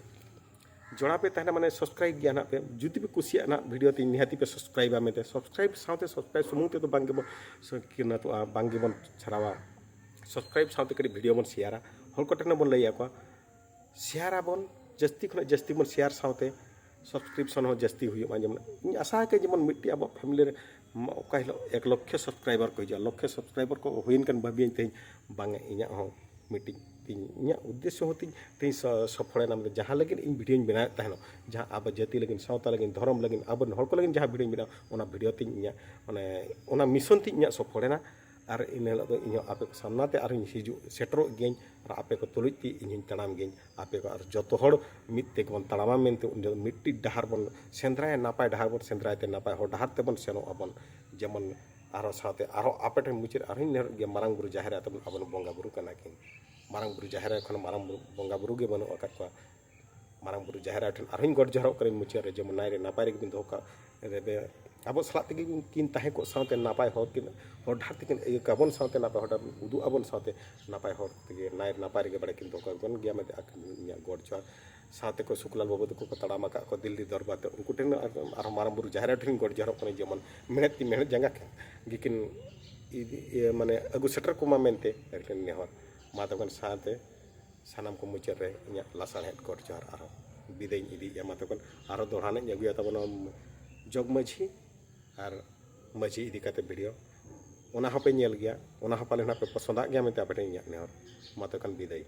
ᱡᱚᱲᱟᱣ ᱯᱮ ᱛᱟᱦᱮᱱᱟ ᱢᱟᱱᱮ subscribe ᱜᱮᱭᱟ ᱱᱟᱜ ᱯᱮ᱾ ᱡᱩᱫᱤ ᱯᱮ ᱠᱩᱥᱤᱭᱟᱜ ᱱᱟᱜ ᱵᱷᱤᱰᱤᱭᱳ ᱛᱤᱧ ᱱᱤᱦᱟᱹᱛᱤ ᱯᱮ subscribeᱟ ᱢᱮᱱᱛᱮ᱾ Subscribe ᱥᱟᱶᱛᱮ subscribe ᱥᱩᱢᱩᱝ ᱛᱮᱫᱚ ᱵᱟᱝ ᱜᱮᱵᱚᱱ ᱥᱤᱠᱷᱱᱟᱹᱛᱚᱜᱼᱟ, ᱵᱟᱝ ᱜᱮᱵᱚᱱ ᱪᱷᱟᱨᱟᱣᱟ᱾ Subscribe ᱥᱟᱶᱛᱮ ᱠᱟᱹᱴᱤᱡ ᱵᱷᱤᱰᱤᱭᱳ ᱵᱚᱱ ᱥᱮᱭᱟᱨᱟ, ᱦᱚᱲ ᱠᱚᱴᱷᱮᱱ ᱵᱚᱱ ᱞᱟᱹᱭ ᱟᱠᱚᱣᱟ᱾ ᱥᱮᱭᱟᱨ ᱟᱵᱚᱱ, ᱡᱟᱹᱥᱛᱤ ᱠᱷᱚᱱᱟᱜ ᱡᱟᱹᱥᱛᱤ ᱵᱚᱱ ᱥᱮᱭᱟᱨ ᱥᱟᱶᱛᱮ subscription ᱦᱚᱸ ᱡᱟᱹᱥᱛᱤ ᱦᱩᱭᱩᱜ ᱢᱟ᱾ ᱡᱮᱢᱚᱱ ᱤᱧ ᱟᱥᱟ ᱟᱠᱟᱫ ᱡᱮᱢᱚᱱ ᱢᱤᱫᱴᱤᱡ ᱟᱵᱚ family ᱨᱮ ᱢᱟ ᱚᱠᱟ ᱦᱤᱞᱳᱜ ᱮᱠ ᱞᱚᱠᱠᱷᱚ subscriber ᱠᱚ ᱦᱤᱡᱩᱜᱼᱟ, ᱞᱚᱠᱠᱷᱚ subscriber ᱠᱚ ᱦᱩᱭᱮᱱ ᱠᱷᱟᱱ ᱵᱷᱟᱹᱵᱤᱭᱟᱹᱧ ᱛᱮᱦᱮᱧ ᱵᱟᱝᱟ ᱤᱧᱟᱹᱜ ᱦᱚᱸ ᱢᱤᱫᱴᱤᱡ ᱛᱤᱧ, ᱤᱧᱟᱹᱜ ᱩᱫᱽᱫᱮᱥᱥᱚ ᱦᱚᱸ ᱛᱤᱧ ᱛᱮᱦᱮᱧ ᱥᱚ-, ᱥᱚᱯᱷᱚᱞᱮᱱᱟ᱾ ᱢᱮᱱᱫᱚ ᱡᱟᱦᱟᱸ ᱞᱟᱹᱜᱤᱫ ᱤᱧ ᱵᱷᱤᱰᱤᱭᱳᱧ ᱵᱮᱱᱟᱣᱮᱫ ᱛᱟᱦᱮᱱᱚᱜ, ᱡᱟᱦᱟᱸ ᱟᱵᱚ ᱡᱟᱹᱛᱤ ᱞᱟᱹᱜᱤᱫ, ᱥᱟᱶᱛᱟ ᱞᱟᱹᱜᱤᱫ, ᱫᱷᱚᱨᱚᱢ ᱞᱟᱹᱜᱤᱫ, ᱟᱵᱚ ᱦᱚᱲ ᱠᱚ ᱞᱟᱹᱜᱤᱫ ᱡᱟᱦᱟᱸ ᱵᱷᱤᱰᱤᱭᱳᱧ ᱵᱮᱱᱟᱣ, ᱚᱱᱟ ᱵᱷᱤᱰᱤᱭᱳ ᱛᱤᱧ ᱤᱧᱟᱹᱜ ᱢᱟᱱᱮ ᱚᱱᱟ mission ᱛᱤᱧ ᱤᱧᱟᱹᱜ ᱥᱚᱯᱷᱚᱞᱮᱱᱟ᱾ ᱟᱨ ᱤᱱᱟᱹ ᱦᱤᱞᱳᱜ ᱫᱚ ᱤᱧ ᱦᱚᱸ ᱟᱯᱮ ᱠᱚ ᱥᱟᱢᱱᱟ ᱛᱮ ᱟᱨᱦᱚᱸᱧ ᱦᱤᱡᱩᱜ ᱥᱮᱴᱮᱨᱚᱜ ᱜᱤᱭᱟᱹᱧ, ᱟᱨ ᱟᱯᱮ ᱠᱚ ᱛᱩᱞᱩᱡ ᱛᱮ ᱤᱧ ᱦᱚᱸᱧ ᱛᱟᱲᱟᱢ ᱜᱤᱭᱟᱹᱧ᱾ ᱟᱯᱮ ᱠᱚ ᱟᱨ ᱡᱚᱛᱚ ᱦᱚᱲ ᱢᱤᱫ ᱛᱮᱜᱮ ᱵᱚᱱ ᱛᱟᱲᱟᱢᱟ ᱢᱮᱱᱛᱮ ᱩᱱ ᱡᱚᱠᱷᱚᱱ ᱢᱤᱫᱴᱤᱡ ᱰᱟᱦᱟᱨ ᱵᱚᱱ ᱥᱮᱸᱫᱽᱨᱟᱭᱟ, ᱱᱟᱯᱟᱭ ᱰᱟᱦᱟᱨ ᱵᱚᱱ ᱥᱮᱸᱫᱽᱨᱟᱭ ᱛᱮ ᱱᱟᱯᱟᱭ ᱦᱚᱨ ᱰᱟᱦᱟᱨ ᱛᱮᱵᱚᱱ ᱥᱮᱱᱚᱜ ᱟᱵᱚᱱ᱾ ᱡᱮᱢᱚᱱ ᱟᱨᱦᱚᱸ ᱥᱟᱶᱛᱮ ᱟᱨᱦᱚᱸ ᱟᱯᱮ ᱴᱷᱮᱱ ᱢᱩᱪᱟᱹᱫ ᱟᱨᱦᱚᱸᱧ ᱱᱮᱦᱚᱨᱚᱜ ᱜᱮᱭᱟ, ᱢᱟᱨᱟᱝ ᱵᱩᱨᱩ ᱡᱟᱦᱮᱨ ᱟᱭᱳ ᱛᱟᱵᱚᱱ ᱟᱵᱚᱨᱮᱱ ᱵᱚᱸᱜᱟ ᱵᱩᱨᱩ ᱠᱟᱱᱟ ᱠᱤᱱ᱾ ᱢᱟᱨᱟᱝ ᱵᱩᱨᱩ ᱡᱟᱦᱮᱨ ᱟᱭᱳ ᱠᱷᱚᱱ ᱢᱟᱨᱟᱝ ᱵᱩᱨᱩ ᱵᱚᱸᱜᱟ ᱵᱩᱨᱩ ᱜᱮ ᱵᱟᱹᱱᱩᱜ ᱟᱠᱟᱫ ᱠᱚᱣᱟ᱾ ᱢᱟᱨᱟᱝ ᱵᱩᱨᱩ ᱡᱟᱦᱮᱨ ᱟᱭᱳ ᱴᱷᱮᱱ ᱟᱨᱦᱚᱸᱧ ᱜᱚᱰ ᱡᱚᱦᱟᱨᱚᱜ ᱠᱟᱹᱱᱟᱹᱧ ᱢᱩᱪᱟᱹᱫ ᱨᱮ, ᱡᱮᱢᱚᱱ ᱱᱟᱭ ᱨᱮ ᱱᱟᱯᱟᱭ ᱨᱮᱜᱮ ᱵᱤᱱ ᱫᱚᱦᱚ ᱠᱟᱜ ᱨᱮᱵᱮ, ᱟᱵᱚ ᱥᱟᱞᱟᱜ ᱛᱮᱜᱮ ᱠᱤᱱ ᱛᱟᱦᱮᱸ ᱠᱚᱜ ᱥᱟᱶᱛᱮ ᱱᱟᱯᱟᱭ ᱦᱚᱨ ᱠᱤᱱ, ᱦᱚᱨ ᱰᱟᱦᱟᱨ ᱛᱮᱠᱤᱱ ᱤᱭᱟᱹ ᱠᱟᱵᱚᱱ ᱥᱟᱶᱛᱮ ᱱᱟᱯᱟᱭ ᱦᱚᱨ ᱰᱟᱦᱟᱨ ᱩᱫᱩᱜ ᱟᱵᱚᱱ ᱥᱟᱶᱛᱮ ᱱᱟᱯᱟᱭ ᱦᱚᱨ ᱛᱮᱜᱮ ᱱᱟᱭ ᱱᱟᱯᱟᱭ ᱨᱮᱜᱮ ᱵᱟᱲᱮ ᱠᱤᱱ ᱫᱚᱦᱚ ᱠᱟᱵᱚᱱ ᱜᱮᱭᱟ ᱢᱮᱱᱛᱮ ᱟᱹᱠᱤᱱ ᱤᱧᱟᱹᱜ ᱜᱚᱰ ᱡᱚᱦᱟᱨ᱾ ᱥᱟᱶᱛᱮ ᱠᱚ ᱥᱩᱠᱞᱟᱞ ᱵᱟᱹᱵᱩ ᱛᱟᱠᱚ ᱠᱚ ᱛᱟᱲᱟᱢ ᱟᱠᱟᱫ ᱠᱚ ᱫᱤᱞᱞᱤ ᱫᱚᱨᱵᱟᱨ ᱛᱮ, ᱩᱱᱠᱩ ᱴᱷᱮᱱ ᱟᱨ-, ᱟᱨᱦᱚᱸ ᱢᱟᱨᱟᱝ ᱵᱩᱨᱩ ᱡᱟᱦᱮᱨ ᱟᱭᱳ ᱴᱷᱮᱱ ᱜᱚᱰ ᱡᱚᱦᱟᱨᱚᱜ ᱠᱟᱱᱟ, ᱡᱮᱢᱚᱱ ᱢᱮᱬᱦᱮᱫ ᱛᱤ ᱢᱮᱬᱦᱮᱫ ᱡᱟᱸᱜᱟ ᱴᱷᱮᱱ ᱜᱮᱠᱤᱱ ᱤᱫᱤ, ᱤᱭᱟᱹ, ᱢᱟᱱᱮ ᱟᱹᱜᱩ ᱥᱮᱴᱮᱨ ᱠᱚᱢᱟ ᱢᱮᱱᱛᱮ ᱟᱹᱠᱤᱱ ᱱᱮᱦᱚᱨ᱾ ᱢᱟ ᱛᱚᱵᱮ ᱥᱟᱶᱛᱮ ᱥᱟᱱᱟᱢ ᱠᱚ ᱢᱩᱪᱟᱹᱫ ᱨᱮ ᱤᱧᱟᱹᱜ ᱞᱟᱥᱟᱲᱦᱮᱫ ᱜᱚᱰ ᱡᱚᱦᱟᱨ ᱟᱨᱦᱚᱸ ᱵᱤᱫᱟᱹᱭᱤᱧ ᱤᱫᱤᱭᱮᱫᱼᱟ᱾ ᱢᱟ ᱛᱚᱵᱮ ᱟᱨᱦᱚᱸ ᱫᱚᱦᱲᱟ ᱱᱟᱜ ᱤᱧ ᱟᱹᱜᱩᱭᱟ ᱛᱟᱵᱚᱱᱟ ᱡᱚᱜᱽ ᱢᱟᱹᱡᱷᱤ ᱟᱨ ᱢᱟᱹᱡᱷᱤ ᱤᱫᱤ ᱠᱟᱛᱮ ᱵᱷᱤᱰᱤᱭᱳ, ᱚᱱᱟ ᱦᱚᱸᱯᱮ ᱧᱮᱞ ᱜᱮᱭᱟ, ᱚᱱᱟ ᱦᱚᱸ ᱯᱟᱞᱮ ᱱᱟᱜ ᱯᱮ ᱯᱚᱥᱚᱸᱫᱟᱜ ᱜᱮᱭᱟ ᱢᱮᱱᱛᱮ ᱟᱯᱮ ᱴᱷᱮᱱ ᱤᱧᱟᱹᱜ ᱱᱮᱦᱚᱨ᱾ ᱢᱟ ᱛᱚᱵᱮ ᱠᱷᱟᱱ ᱵᱤᱫᱟᱹᱭ᱾